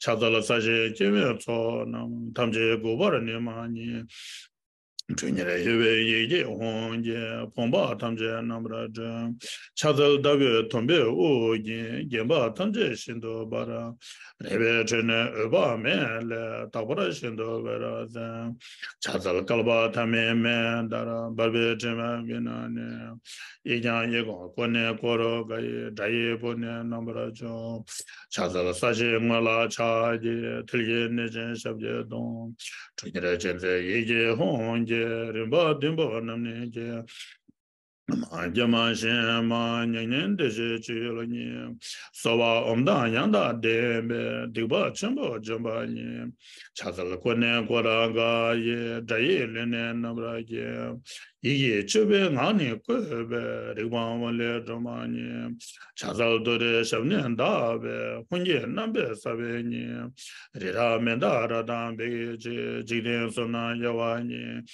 ཕྱག་འཚལ་ས་གཞིའི་སྐྱེ་བོའི་ཚོགས་རྣམས། ཐམས་ཅད་འགུགས་པར་ནུས་མ་ཉིད། ཁྲོ་གཉེར་ཧེ་བའི་ཡི་གེ་ཧཱུྃ་གིས། ཕོངས་པ་ཐམས་ཅད་རྣམ་པར་སྒྲོལ། ཕྱག་འཚལ་ཟླ་བའི་དུམ་བུས་དབུ་བརྒྱན། བརྒྱན་པ་ཐམས་ཅད་ཤིན་ཏུ་འབར། རལ་པའི་ཁྲོད་ནས་འོད་དཔག་མེད་ལས། རྟག་པར་ཤིན་ཏུ་འོད་རབ་མཛད། ཕྱག་འཚལ་བསྐལ་པ་ཐ་མའི་མེ་ལྟར། འབར་བའི་དྲི་མ་མི་སྣང་ནས། གཡས་བརྐྱང་གཡས་བསྐུམ་ཀུན་ནས་བསྐོར་དགའི། དགྲ་ཡི་དཔུང་ནི་རྣམ་པར་འཇོམས། ཕྱག་འཚལ་ས་གཞིའི་ངོས་ལ་ཕྱག་གི། མཐིལ་གྱིས་མནན་ཅིང་ཞབས་ཀྱིས་བརྡུང་། ཁྲོ་གཉེར་ཅན་མཛད་ཡི་གེ་ཧཱུྃ་གིས། རིམ་པ་བདུན་པོ་རྣམས་ནི་འགེམས། མ་སྐྱེས་མ་ཤི་མ་མྱ་ངན་འདས་ཞི་སྤྱོད་ཡུལ་ཉིད། གསོལ་བ་ཨོཾ་དང་ཡང་དག་ལྡན་པས། སྡིག་པ་ཆེན་པོ་འཇོམས་པ་ཉིད། ཕྱག་འཚལ་ཀུན་ནས་བསྐོར་དགའ་ཡི། དགྲ་ཡི་ལུས་ནི་རྣམ་པར་འགེམས། ཡི་གེ་བཅུ་པའི་ངག་ནི་བཀོད་པས། རིག་པའམ་འོད་ལས་སྒྲོན་མ་ཉིད། ཕྱག་འཚལ་ཏུ་རེའི་ཞབས་ནི་བརྡབས་པས། ཧཱུྃ་གི་རྣམ་པས་ཟབ་པའི་ཉིད། རི་རབ་མནྡ་ར་དང་བིར་གྱི། འཇིག་རྟེན་གསུམ་རྣམས་གཡོ་བ་ཉིད།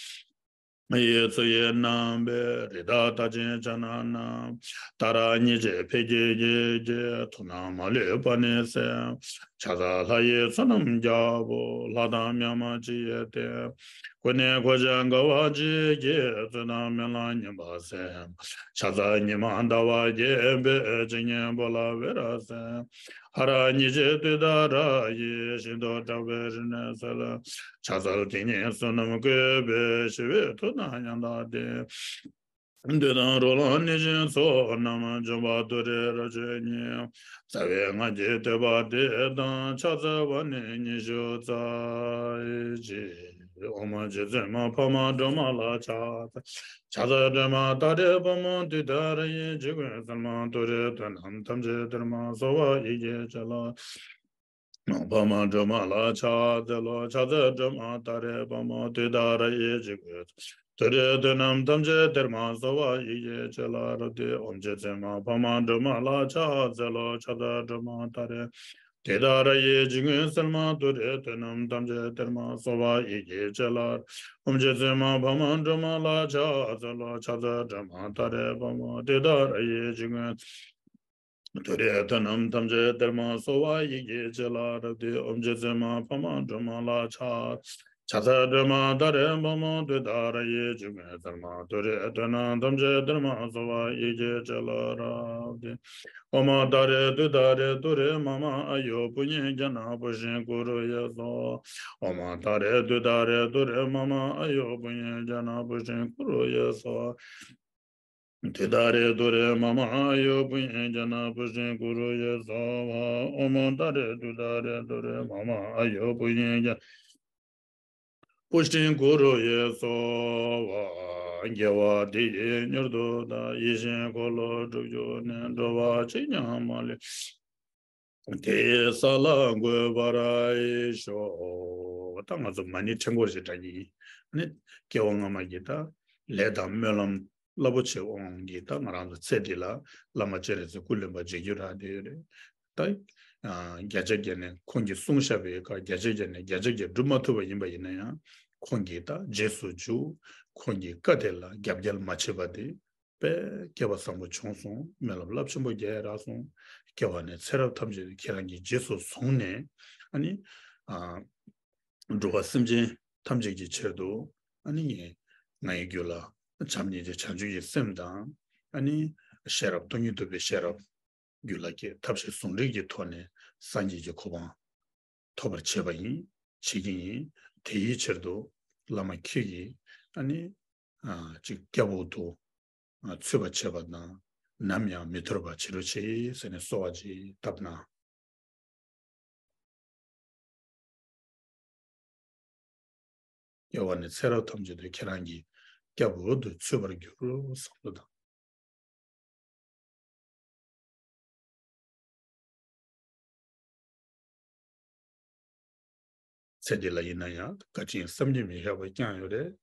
ཡི་ཚུལ་གྱིས་བསྣམས་པའི། རི་དྭགས་རྟགས་ཅན་ཕྱག་ན་བསྣམས། ཏཱ་ར་གཉིས་བརྗེད་འཕེལ་གྱི་རྒྱལ་གྱིས། དུག་རྣམས་མ་ལུས་པ་ནི་སེལ། ཕྱག་འཚལ་ལྷ་ཡི་ཚོགས་རྣམས་རྒྱལ་པོ། ལྷ་དང་མྱ་ངན་ལས་འདས་ཏེ། ཀུན་ནས་འཁོར་བཅས་དགའ་བ་བརྗིད་ཀྱིས། རྩོད་དང་རྨི་ལམ་ངན་པ་སེལ། ཕྱག་འཚལ་ཉི་མ་ཟླ་བ་རྒྱས་པའི། བྱེད་ཉན་པོ་ལ་འོད་རབ་གསལ། ཧ་ར་གཉིས་བརྗེད་ཏུཏྟཱ་ར་ཡིས། ཤིན་ཏུ་དྲག་པོའི་རིམས་ནད་སེལ། ཕྱག་འཚལ་དེ་ཉིད་བསོད་ནམས་བཀོད་པའི། ཞི་བའི་མཐུ་དང་ཡང་དག་ལྡན། བདུད་དང་རོ་ལངས་ནད་ཀྱི་ཚོགས་རྣམས། འཇོམས་པ་ཏུ་རེ་རབ་མཆོག་ཉིད། རྩ་བའི་སྔགས་ཀྱི་བསྟོད་པ་འདི་དང་། ཕྱག་འཚལ་བ་ནི་ཉི་ཤུ་རྩ་གཅིག་ཨོཾ་རྗེ་བཙུན་མ་འཕགས་མ་སྒྲོལ་མ་ལ་ཕྱག་འཚལ། ཕྱག་འཚལ་སྒྲོལ་མ་ཏཱ་རེ་དཔའ་མོ་ཏུཏྟཱ་ར་ཡི། འཇིགས་ཀུན་སེལ་མ་ཏུ་རེ། དོན་རྣམས་ཐམས་ཅད་གཏེར་མ་གསོལ་བ་ཡིད་ཀྱིས་བྱས་ལ། འཕགས་མ་སྒྲོལ་མ་ལ་ཕྱག་འཚལ་ལོ། ཕྱག་འཚལ་སྒྲོལ་མ་ཏཱ་རེ་དཔའ་མོ་ཏུཏྟཱ་ར་ཡི། འཇིགས་ཀུན་ཏུ་རེ། དོན་རྣམས་ཐམས་ཅད་གཏེར་མ་གསོལ་བ་ཡིད་ཀྱིས་བྱས་ལ། རབ་བཏུད་ཨོཾ་རྗེ་བཙུན་མ་འཕགས་མ་སྒྲོལ་མ་ལ་ཕྱག་འཚལ་ལོ། ཕྱག་འཚལ་སྒྲོལ་མ་ཏཱ་རེ་ཏུཏྟཱ་ར་ཡི། འཇིགས་ཀུན་སེལ་མ་ཏུ་རེ། དོན་རྣམས་ཐམས་ཅད་གཏེར་མ་གསོལ་བ་ཡིད་ཀྱིས་བྱས་ལ། ཨོཾ་རྗེ་བཙུན་མ་འཕགས་མ་སྒྲོལ་མ་ལ་ཕྱག་འཚལ་ལོ། ཕྱག་འཚལ་སྒྲོལ་མ་ཏཱ་རེ་དཔའ་མོ་ཏུཏྟཱ་ར་ཡི། འཇིགས་ཀུན་ཏུ་རེ། དོན་རྣམས་ཐམས་ཅད་གཏེར་མ་གསོལ་བ་ཡིད་ཀྱིས་བྱས་ལ། རབ་བཏུད་ཨོཾ་རྗེ་བཙུན་མ་འཕགས་མ་སྒྲོལ་མ་ལ་ཕྱག་ཕྱག་འཚལ་སྒྲོལ་མ་ཏཱ་རེ་དཔའ་མོ་ཏུཏྟཱ་ར་ཡི། འཇིགས་ཀུན་སེལ་མ་ཏུ་རེ། དོན་རྣམས་ཐམས་ཅད་གཏེར་མ་གསོལ་བ་ཡིད་ཀྱིས་བྱས་ལ། རབ་བཏུད། ཨོཾ་ཏཱ་རེ་ཏུཏྟཱ་རེ་ཏུ་རེ་མ་མ་ཨཱ་ཡུ་པུ་ཎྱེ་ཛྙཱ་ན་པུཥྟི་ཀུ་རུ་ཡེ་སྭཱ་ཧཱ། ཨོཾ་ཏཱ་རེ་ཏུཏྟཱ་རེ་ཏུ་རེ་མ་མ་ཨཱ་ཡུ་པུ་ཎྱེ་ཛྙཱ་ན་པུཥྟི་ཀུ་རུ་ཡེ་སྭཱ་ཧཱ། ཏུཏྟཱ་རེ་ཏུ་རེ་མ་མ་ཨཱ་ཡུ་པུ་ཎྱེ་ཛྙཱ་ན་པུཥྟི་ཀུ་རུ་ཡེ་སྭཱ་ཧཱ། ཨོཾ་ཏཱ་རེ་ཏུཏྟཱ་རེ་ཏུ་རེ་མ་མ་ཨཱ་ཡུ་པུ་ཎྱེ་ཛྙཱ་ན་པུཥྟི་ཀུ་རུ་ཡེ་སྭཱ་ཧཱ། དགེ་བ་འདི་ཡིས་མྱུར་དུ་བདག། ཡིད་བཞིན་འཁོར་ལོ་སྒྲུབ་གྱུར་ནས། འགྲོ་བ་གཅིག་ཀྱང་མ་ལུས་དེ་ཡི་ས་ལ་འགོད་པར་ཤོག་ད་ང་ཚོ་མ་ཎི་ཕྲེང་སྐོར་ཞིག་བགྲང་གི་ཡིན། ཨ་ནི་སྐྱེ་བ་སྔ་མ་གི་ད་ལས་དང་སྨོན་ལམ་རླབས་པོ་ཆེ་དབང་གིས་ད་ང་རང་ཚོ་ཚེ་འདི་ལ་བླ་མ་སྤྱན་རས་གཟིགས་སྐུ་ལེན་པ་མཇལ་རྒྱུ་རག་བསྡད་ཡོད་རེད། ད་ཨ་བརྒྱ་ཆ་བརྒྱ་ནས་ཁོང་གིས་གསུངས་བཞག་པའི་ཁར་བརྒྱ་ཆ་བརྒྱ་ནས་བརྒྱ་ཆ་བརྒྱ་སྒྲུབ་མ་ཐུབ་པ་ཡིན་པ་ཡིན་ན་ཡང་། ཁོང་གིས་ད་རྗེས་སུ་འཇུག་ཁོང་གི་བཀའ་དེ་ལ་རྒྱབ་འགལ་མ་བྱས་པ་དེ། དཔེ་སྐལ་བ་བཟང་པོ་བྱུང་སོང་། སྨོན་ལམ་རླབས་ཆེན་པོ་རྒྱག་ཡ་རག་སོང་། སྐྱེ་བ་ནས་ཚེ་རབས་ཐམས་ཅད་དུ་ཁྱེད་རང་གིས་རྗེས་སུ་བཟུང་ནས། ཨ་ནི་ཨ་འགྲོ་བ་སེམས་ཅན་ཐམས་ཅད་ཀྱི་ཆེད་དུ། ཨ་ནི་ངའི་རྒྱུད་ལ་བྱམས་སྙིང་རྗེ་བྱང་ཆུབ་ཀྱི་སེམས་དང་། ཨ་ནི་ཤེས་རབ་སྟོང་ཉིད་རྟོགས་པའི་ཤེས་རབ་རྒྱུད་ལ་སྐྱེ། ཐབས་ཤེས་ཟུང་འབྲེལ་གྱི་ཐོག་ནས་སངས་རྒྱས་ཀྱི་གོ་འཕང་ཐོབ་པར་བྱེད་པ་ཡིན། བྱེད་ཀྱི་ཡིན། དེའི་ཕྱིར་དུ་བླ་མ་ཁྱེད་ཀྱིས་ཨ་ནི་ཨ་ཅིག་སྐྱབས་འོག་ཏུ་ཨ་ཚུད་པར་བྱེད་པ་དང་། ནམ་ཡང་མི་འཐོར་བར་བྱེད་རོགས་བྱེད་ཟེར་ནས་གསོལ་བ་ཅིག་བཏབ་གནང་། སྐྱེ་བ་ནས་ཚེ་རབས་ཐམས་ཅད་དུ་ཁྱེད་རང་གི་སྐྱབས་འོག་ཏུ་ཚུད་པར་འགྱུར་བསམ་བློ་དང་། ཚེ་འདི་ལ་ཡིན་ན་ཡང་བཀའ་དྲིན་བསམ་གྱིས་མི་ཁྱབ་པ་བསྐྱངས་ཡོད་རེད།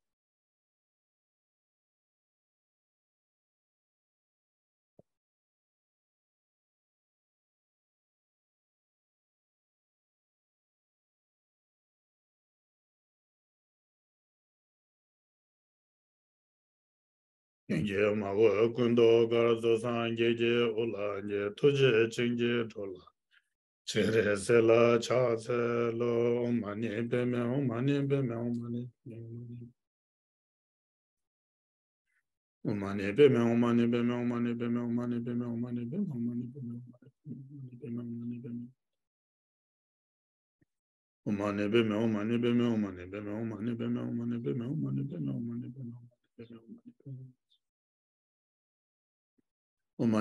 ཡོན་གྱི་མ་གོས་ཀུན་ཏུ་དཀར། གཟུགས་བཟང་སྐྱེས་ཀྱི་དབུ་ལ་འགྱེད། ཐུགས་རྗེ་ཅན་གྱི་འགྲོ་ལ་སྤྱན་རས་གཟིགས་ལ་ཕྱག་འཚལ་ལོ། ཨོཾ་མ་ཎི་པདྨེ་ཨོཾ་མ་ཎི་པདྨེ་ཨོཾ་མ་ཎི་པདྨེ་ཨོཾ་མ་ཎི་པདྨེ་ཨོཾ་མ་ཎི་པདྨེ་ཨོཾ་མ་ཎི་པདྨེ་ཨོཾ་མ་ཎི་པདྨེ་ཨོཾ་མ་ཎི་པདྨེ་ཨོཾ་མ་ཎི་པདྨེ་ཨོཾ་མ་ཎི་པདྨེ་ཨོཾ་མ་ཎི་པདྨེ། ཨོཾ་མ་ཎི་པདྨེ་ཨོཾ་མ་ཎི་པདྨེ་ཨོཾ་མ་ཎི་པདྨེ་ཨོཾ་མ་ཎི་པདྨེ་ཨོཾ་མ་ཎི་པདྨེ་ཨོཾ་མ་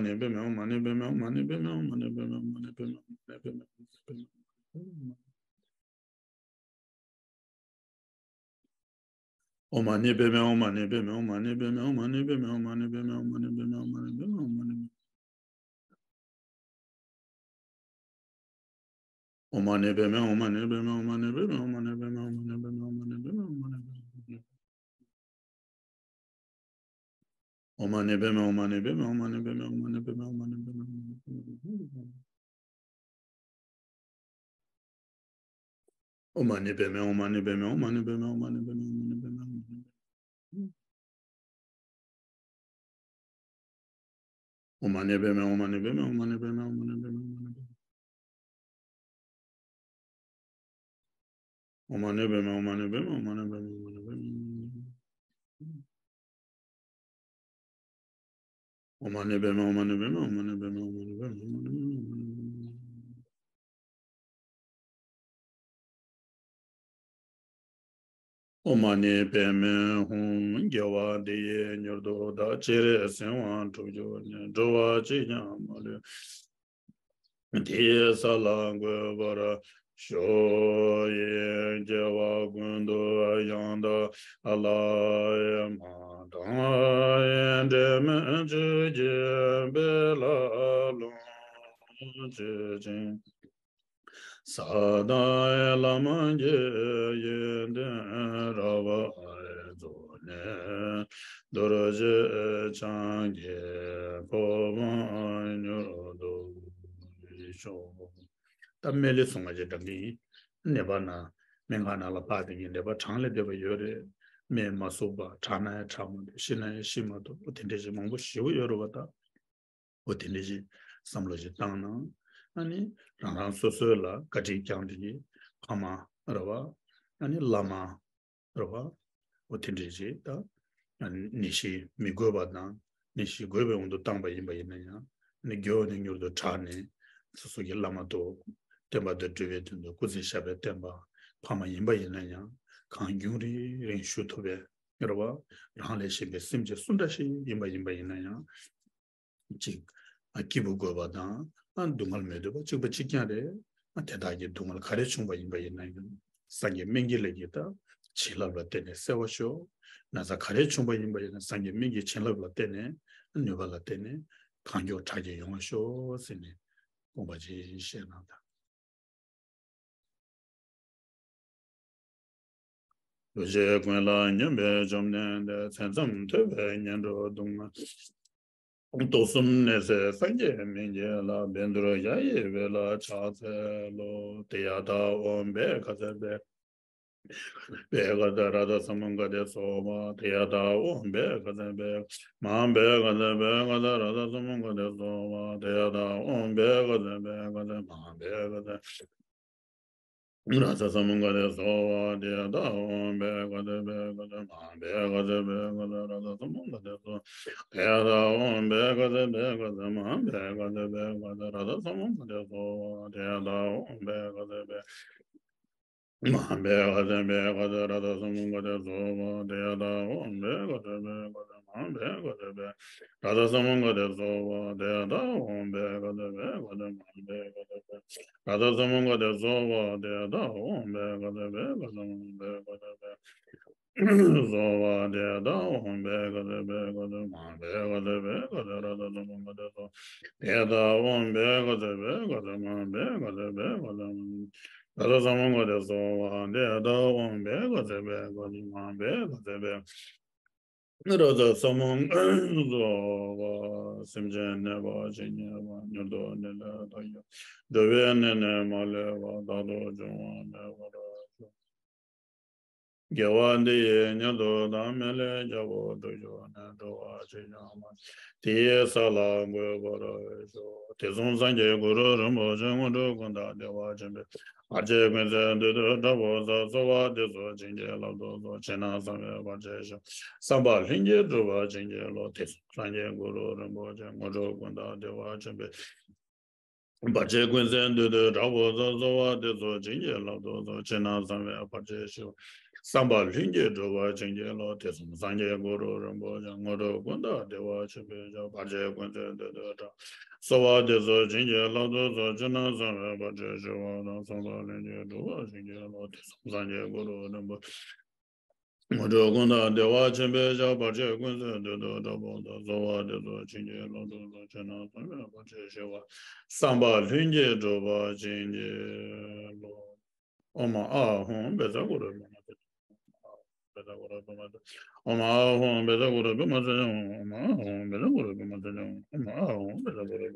ཎི་པདྨེ་ཨོཾ་མ་ཎི་པདྨེ་ཨོཾ་མ་ཎི་པདྨེ། ཨོཾ་མ་ཎི་པདྨེ་ཨོཾ་མ་ཎི་པདྨེ་ཨོཾ་མ་ཎི་པདྨེ་ཨོཾ་མ་ཎི་པདྨེ་ཨོཾ་མ་ཎི་པདྨེ་ཨོཾ་མ་ཎི་པདྨེ་ཨོཾ་མ་ཎི་པདྨེ་ཨོཾ་མ་ཎི་པདྨེ་ཨོཾ་མ་ཎི་པདྨེ་ཨོཾ་མ་ཎི་པདྨེ་ཨོཾ་མ་ཎི་པདྨེ་ཨོཾ་མ་ཎི་པདྨེ་ཨོཾ་མ་ཎི་པདྨེ་ཨོཾ་མ་ཎི་པདྨེ་ཨོཾ་མ་ཎི་པདྨེ་ཨོཾ་མ་ཎི་པདྨེ། ཨོཾ་མ་ཎི་པདྨེ་ཨོཾ་མ་ཎི་པདྨེ་ཨོཾ་མ་ཎི་པདྨེ་ཨོཾ་མ་ཎི་པདྨེ་ཨོཾ་མ་ཎི་པདྨེ་ཨོཾ་མ་ཎི་པདྨེ་ཨོཾ་མ་ཎི་པདྨེ། ཨོཾ་མ་ཎི་པདྨེ་ཨོཾ་མ་ཎི་པདྨེ་ཨོཾ་མ་ཎི་པདྨེ་ཨོཾ་མ་ཎི་པདྨེ་ཨོཾ་མ་ཎི་པདྨེ། ཨོཾ་མ་ཎི་པདྨེ་ཨོཾ་མ་ཎི་པདྨེ་ཨོཾ་མ་ཎི་པདྨེ་ཨོཾ་མ་ཎི་པདྨེ་ཨོཾ་མ་ཎི་པདྨེ། ཨོཾ་མ་ཎི་པདྨེ་ཨོཾ་མ་ཎི་པདྨེ་ཨོཾ་མ་ཎི་པདྨེ་ཨོཾ་མ་ཎི་པདྨེ་ཨོཾ་མ་ཎི་པདྨེ། ཨོཾ་མ་ཎི་པདྨེ་ཨོཾ་མ་ཎི་པདྨེ་ཨོཾ་མ་ཎི་པདྨེ་ཨོཾ་མ་ཎི་པདྨེ་ཨོཾ་མ་ཎི་པདྨེ། ཨོཾ་མ་ཎི་པདྨེ་ཨོཾ་མ་ཎི་པདྨེ་ཨོཾ་མ་ཎི་པདྨེ་ཨོཾ་མ་ཎི་པདྨེ་ཨོཾ་མ་ཎི་པདྨེ། ཨོཾ་མ་ཎི་པདྨེ་ཧཱུྃ། དགེ་བ་འདི་ཡིས་མྱུར་དུ་བདག་ཅེས་གསོལ་བ་འགྲུབ་གྱུར་ནས། འགྲོ་བ་གཅིག་ཀྱང་མ་ལུས་དེ་ཡི་ས་ལ་འགོད་པར་ཤོག། ཡིད་བདེ་བ་ཀུན་ཏུ་ཡང་དག་བླ་མ་དང་། ཡིད་འདྲེས་མའི་ཆོས་ཀྱི་དཔལ་ལ་ལོངས་སྤྱོད་ཅིང་། ས་དང་བླ་མ་དགེ་བའི་དོན་རབ་རྫོགས་ནས། རྡོ་རྗེ་འཆང་གི་གོ་འཕང་མྱུར་དུ་ཤོག། ད་སྨན་བླའི་གཟུངས་སྔགས་ཀྱི་འདྲ་མིན་ནད་པ་ན་སྨན་ཁང་ནང་ལ་ཕར་དེ་གི་ནད་པ་གྲངས་ལས་འདས་པ་ཡོད་རེད། སྨན་མ་ཟུག་པ། དྲག་ན་ཡང་དྲག་མ་ཐུབ། ཤི་ན་ཡང་ཤི་མ་ཐུབ། འོ་དེ་འདྲ་ཞིག་མང་པོ་ཞེ་པོ་ཡོད་རེད་བ་ད། འོ་དེ་འདྲ་ཞིག་བསམ་བློ་ཞིག་བཏང་ན། ཨ་ནི་རང་རང་སོ་སོའི་ལ་བཀའ་དྲིན་བསྐྱངས་དེ་གི་ཕ་མ་རེད་བ། ཨ་ནི་བླ་མ་རེད་བ། འོ་དེ་འདྲ་ཞིག་ད། ཨ་ནི་ནད་གཞི་མི་འགོས་པ་དང་། ནད་གཞི་འགོས་པའི་དབང་དུ་བཏང་པ་ཡིན་པ་ཡིན་ན་ཡང་། ཨ་ནི་འགོས་ནས་མྱུར་དུ་དྲག་ནས་སོ་སོ་གི་བླ་མ་དང་བསྟན་པ་དང་འབྲེལ་བའི་དོན་དུ་སྐུ་ཚེ་ཞབས་པད་བརྟན་པ་ཕ་མ་ཡིན་པ་ཡིན་ན་ཡང་། གང་རྒྱུན་རིང་རིང་བཞུགས་ཐུབ་པའི་རེད་བ། རང་ལས་གཞན་པའི་སེམས་ཅན་སུ་འདྲ་ཞིག་ཡིན་པ་ཡིན་པ་ཡིན་ན་ཡང་། གཅིག་ཨ། སྐྱིད་པོ་དགོས་པ་དང་། ཨ། སྡུག་བསྔལ་མི་འདོད་པ་གཅིག་པ་གཅིག་རྐྱང་རེད། ཨ། དེ་དག་གི་སྡུག་བསྔལ་ག་རེ་བྱུང་བ་ཡིན་པ་ཡིན་ན་ཡང་། སངས་རྒྱས་སྨན་གྱི་ལས་ཀྱིས་ད་བྱིན་རླབས་ལ་བརྟེན་ནས་སེལ་བར་ཤོག། ན་ཚ་ག་རེ་བྱུང་བ་ཡིན་པ་ཡིན་ན། སངས་རྒྱས་སྨན་གྱི་བྱིན་རླབས་ལ་བརྟེན་ནས། ཨ། ནུས་པ་ལ་བརྟེན་ནས་གང་མགྱོགས་དྲག་སྐྱེད་ཡོང་བར་ཤོག་ཟེར་ནས་དགོངས་པ་ཅིག་བཞེས་གནང་དང་། ལུས་ཅན་ཀུན་ལ་སྙོམས་པར་འཇོམས་ནས་ཏེ། མཚན་ཙམ་ཐོས་པས་ངན་འགྲོ་ལྡོག། དུག་གསུམ་ནད་སེལ་སངས་རྒྱས་སྨན་གྱི་བླ། བཻ་ཌཱུརྱ་ཡི་འོད་ལ་ཕྱག་འཚལ་ལོ། ཏདྱ་ཐཱ། ཨོཾ་བཻ་ཌཱུརྱ་བཻ། བཻ་ཌཱུརྱ་རཀྟ་ས་མུདྒ་ཏེ་སྭཱ་ཧཱ། ཏདྱ་ཐཱ། ཨོཾ་བཻ་ཌཱུརྱ་བཻ། མ་ཧཱ་བཻ་ཌཱུརྱ་བཻ་ཌཱུརྱ་རཀྟ་ས་མུདྒ་ཏེ་སྭཱ་ཧཱ། ཏདྱ་ཐཱ། ཨོཾ་བཻ་ཌཱུརྱ་བཻ་ཌཱུརྱ་མ་ཧཱ་བཻ་ཌཱུརྱ་རཀྟ་ས་མུདྒ་ཏེ་སྭཱ་ཧཱ། ཏདྱ་ཐཱ། ཨོཾ་བཻ་ཌཱུརྱ་བཻ་ཌཱུརྱ་མ་ཧཱ་བཻ་ཌཱུརྱ་བཻ་ཌཱུརྱ་རཀྟ་ས་མུདྒ་ཏེ་སྭཱ་ཧཱ། ཏདྱ་ཐཱ། ཨོཾ་བཻ་ཌཱུརྱ་བཻ་ཌཱུརྱ་མ་ཧཱ་བཻ་ཌཱུརྱ་བཻ་ཌཱུརྱ་རཀྟ་ས་མུདྒ་ཏེ་སྭཱ་ཧཱ། ཏདྱ་ཐཱ། ཨོཾ་བཻ་ཌཱུརྱ་བཻ་མ་ཧཱ་བཻ་ཌཱུརྱ་བཻ་ཌཱུརྱ་རཀྟ་ས་མུདྒ་ཏེ་སྭཱ་ཧཱ། ཏདྱ་ཐཱ། ཨོཾ་བཻ་ཌཱུརྱ་བཻ་ཌཱུརྱ་མ་ མང་པོས་ག་དེ་སྦེ། ར་ད་ས་མུ་ག་དེ་སོ་བ་དེ་དག་འོང་པས་ག་དེ་སྦེ་ག་དེ་མང་པོས་ག་དེ་སྦེ། ར་ད་ས་མུ་ག་དེ་སོ་བ་དེ་དག་འོང་པས་ག་དེ་སྦེ་ག་དེ་མང་པོས་ག་དེ་སྦེ། སོ་བ་དེ་དག་འོང་པས་ག་དེ་སྦེ་ག་དེ་མང་པོས་ག་དེ་སྦེ་ག་དེ། ར་ད་ས་མུ་ག་དེ་སོ་དེ་དག་འོང་པས་ག་དེ་སྦེ་ག་དེ་མང་པོས་ག་དེ་སྦེ་ག་དེ། ར་ད་ས་མུ་ག་དེ་སོ་བ་དེ་དག་འོང་པས་ག་དེ་སྦེ་ག་དེ་མང་པོས་ག་དེ་སྦེ། ར་ད་ས་མུ་ག་དེ་སོ་བ་སེམས་ཅན་གནས་པ་ཇི་སྙེད་པ། མྱུར་དུ་ནད་ལས་ཐར་ཞིང་། འགྲོ་བའི་ནད་ནི་མ་ལུས་པ། རྟག་ཏུ་འབྱུང་བ་མེད་པར་ཤོག་དགེ་བ་འདི་ཡིས་མྱུར་དུ་བདག་མི་ལའི་རྒྱལ་པོ་འགྲུབ་གྱུར་ནས། འགྲོ་བ་ཇི་བཞིན་དམྱལ་བ་དེ་ཡི་ས་ལ་འགོད་པར་ཤོག་དུས་གསུམ་སངས་རྒྱས་གུ་རུ་རིན་པོ་ཆེ། དངོས་གྲུབ་ཀུན་བདག་བདེ་བ་ཆེན་པོས། བར་ཆད་ཀུན་སེལ་བདུད་འདུལ་དྲག་པོ་རྩལ། གསོལ་བ་འདེབས་སོ་བྱིན་གྱིས་བརླབ་ཏུ་གསོལ། ཇི་སྙེད་བསམ་པའི་བར་ཆད་ཞི་བ། བསམ་པ་ལྷུན་གྱིས་འགྲུབ་པར་བྱིན་གྱིས་རློབས། དུས་གསུམ་སངས་རྒྱས་གུ་རུ་རིན་པོ་ཆེ། དངོས་གྲུབ་ཀུན་བདག་བདེ་བ་ཆེན་པོས། བར་ཆད་ཀུན་སེལ་བདུད་འདུལ་དྲག་པོ་རྩལ། གསོལ་བ་འདེབས་སོ་བྱིན་གྱིས་བརླབ་ཏུ་གསོལ། ཇི་སྙེད་བསམ་པའི་བར་ཆད་ཞི་བ། བསམ་པ་ལྷུན་གྱིས་འགྲུབ་པར་བྱིན་གྱིས་རློབས། དུས་གསུམ་སངས་རྒྱས་གུ་རུ་རིན་པོ་ཆེ། དངོས་གྲུབ་ཀུན་བདག་བདེ་བ་ཆེན་པོའི་ཞབས། བར་ཆད་ཀུན་སེལ་བདུད་འདུལ་དྲག་གསོལ་བ་འདེབས་སོ་བྱིན་གྱིས་བརླབ་ཏུ་གསོལ། ཇི་སྙེད་བསམ་པའི་བར་ཆད་ཞི་བ་དང་། བསམ་པ་ལྷུན་གྱིས་འགྲུབ་པར་བྱིན་གྱིས་རློབས། དུས་གསུམ་སངས་རྒྱས་གུ་རུ་རིན་པོ་ཆེ། དངོས་གྲུབ་ཀུན་བདག་བདེ་བ་ཆེན་པོའི་ཞབས། བར་ཆད་ཀུན་སེལ་བདུད་འདུལ་དྲག་པོ་དང་། གསོལ་བ་འདེབས་སོ་བྱིན་གྱིས་བརླབ་ཏུ་གསོལ། ཇི་སྙེད་བསམ་པའི་བར་ཆད་ཞི་བ། བསམ་པ་ལྷུན་གྱིས་འགྲུབ་པར་བྱིན་གྱིས་རློབས། ཨོཾ་ཨཱཿཧཱུྃ་བཛྲ་གུ་རུ་པདྨ་སིདྡྷི། ཨོཾ་ཨཱཿཧཱུྃ་བཛྲ་གུ་རུ་པདྨ་སིདྡྷི། ཨོཾ་ཨཱཿཧཱུྃ་བཛྲ་གུ་རུ་པདྨ་སིདྡྷི། ཨོཾ་ཨཱཿཧཱུྃ་བཛྲ་གུ་རུ་པདྨ་སིདྡྷི། ཨོཾ་ཨཱཿཧཱུྃ་བཛྲ་གུ་རུ་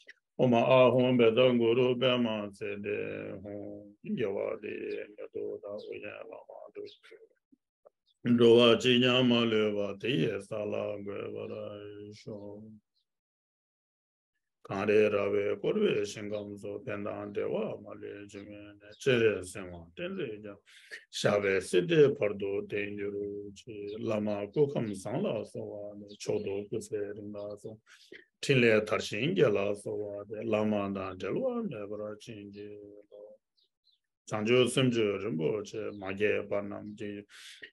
པདྨ། ཨོཾ་ཨཱཿཧཱུྃ་བཛྲ་གུ་རུ་པདྨ་སིདྡྷི་ཧཱུྃ། དགེ་བ་འདི་ཡིས་མྱུར་དུ་བདག། ཨོ་རྒྱན་བླ་མ་འགྲོ་བའི་འགྲོ་བ་ཇི་སྙེད་མ་ལུས་པ། དེ་ཡི་ས་ལ་འགོད་པར་ཤོག་གངས་རི་ར་བས་བསྐོར་བའི་ཞིང་ཁམས་སུ། ཕན་དང་བདེ་བ་མ་ལུས་འབྱུང་བའི་གནས། སྤྱན་རས་གཟིགས་དབང་བསྟན་འཛིན་རྒྱལ། ཞབས་པད་སྲིད་མཐའི་བར་དུ་བརྟན་གྱུར་ཅིག་བླ་མ་སྐུ་ཁམས་བཟང་ལ་གསོལ་བ་འདེབས། མཆོག་ཏུ་སྐུ་ཚེ་རིང་ལ་གསོལ། འཕྲིན་ལས་དར་ཞིང་རྒྱས་ལ་གསོལ་བ་འདེབས། བླ་མ་དང་འབྲལ་བ་མེད་པར་བྱིན་གྱིས་རློབས། བྱང་ཆུབ་སེམས་མཆོག་རིན་པོ་ཆེ། མ་སྐྱེས་པ་རྣམས་སྐྱེ།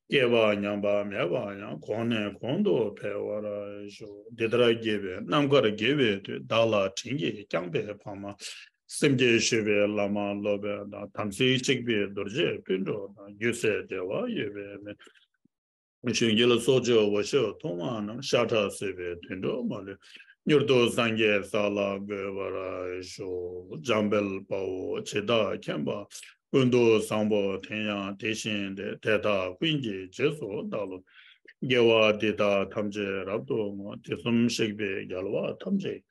སྐྱེས་པ་ཉམས་པ་མེད་པ་ཡང་། གོང་ནས་གོང་དུ་འཕེལ་བར་ཤོག་འདི་ལྟར་དགེ་བའི་རྣམ་དཀར་དགེ་བའི་མཐུས། བདག་ལ་དྲིན་གྱིས་བསྐྱངས་པའི་ཕ་མ། སེམས་བསྐྱེད་ཞུས་པའི་བླ་མ་སློབ་དཔོན་དང་། དམ་ཚིག་གཅིག་པའི་རྡོ་རྗེ་སྤུན་གྲོགས་དང་། རྒྱུད་སྲས་བདེ་བ་ཡོད་པའི་སྨན། གཞོན་སྐྱེས་སྲོག་གཅོད་འོ་ཞོ་འཐུང་བ་རྣམས། ཤ་ཁྲག་གསོད་པའི་དུད་འགྲོ་མ་ལུས། མྱུར་དུ་སངས་རྒྱས་ས་ལ་འགོད་པར་ཤོག་འཇམ་དཔལ་དཔའ་བོས་ཇི་ལྟར་མཁྱེན་པ། ཀུན་ཏུ་བཟང་པོ་དེ་ཡང་དེ་བཞིན་ཏེ། དེ་དག་ཀུན་གྱི་རྗེས་སུ་བདག་སློབ་ཅིང་། དགེ་བ་འདི་དག་ཐམས་ཅད་རབ་ཏུ་བསྔོ། དུས་གསུམ་གཤེགས་པའི་རྒྱལ་བ་ཐམས་ཅད་ཀྱིས།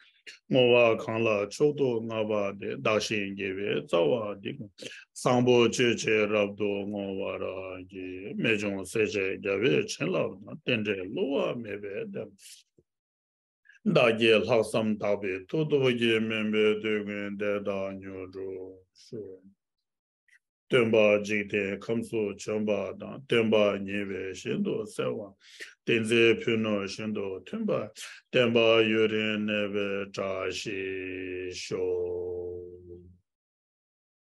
བསྔོ་བ་གང་ལ་མཆོག་ཏུ་བསྔགས་པ་དེས། བདག་གཞན་དགེ་བའི་རྩ་བ་འདི་ཀུན། བཟང་པོ་སྤྱོད་ཕྱིར་རབ་ཏུ་བསྔོ་བར་བགྱི། རྨད་བྱུང་སྲས་བཅས་རྒྱལ་བའི་བྱིན་རླབས་དང་། རྟེན་འབྲེལ་བསླུ་བ་མེད་པའི་བདེན་པ། བདག་གི་ལྷག་བསམ་དག་པའི་མཐུ་སྟོབས་ཀྱིས། སྨན་པའི་དུས་ཀུན་བདེ་དང་མྱུར་འགྲུབ་ཤོག་སྟོན་པ་འཇིག་རྟེན་ཁམས་སུ་བྱོན་པ་དང་། སྟོན་པ་ཉེ་བས་ཤིན་ཏུ་གསལ་བ། བསྟན་འཛིན་ཕུ་ནུ་བཞིན་དུ་མཐུན་པ། བསྟན་པ་ཡུན་རིང་གནས་པའི་བཀྲ་ཤིས་ཤོག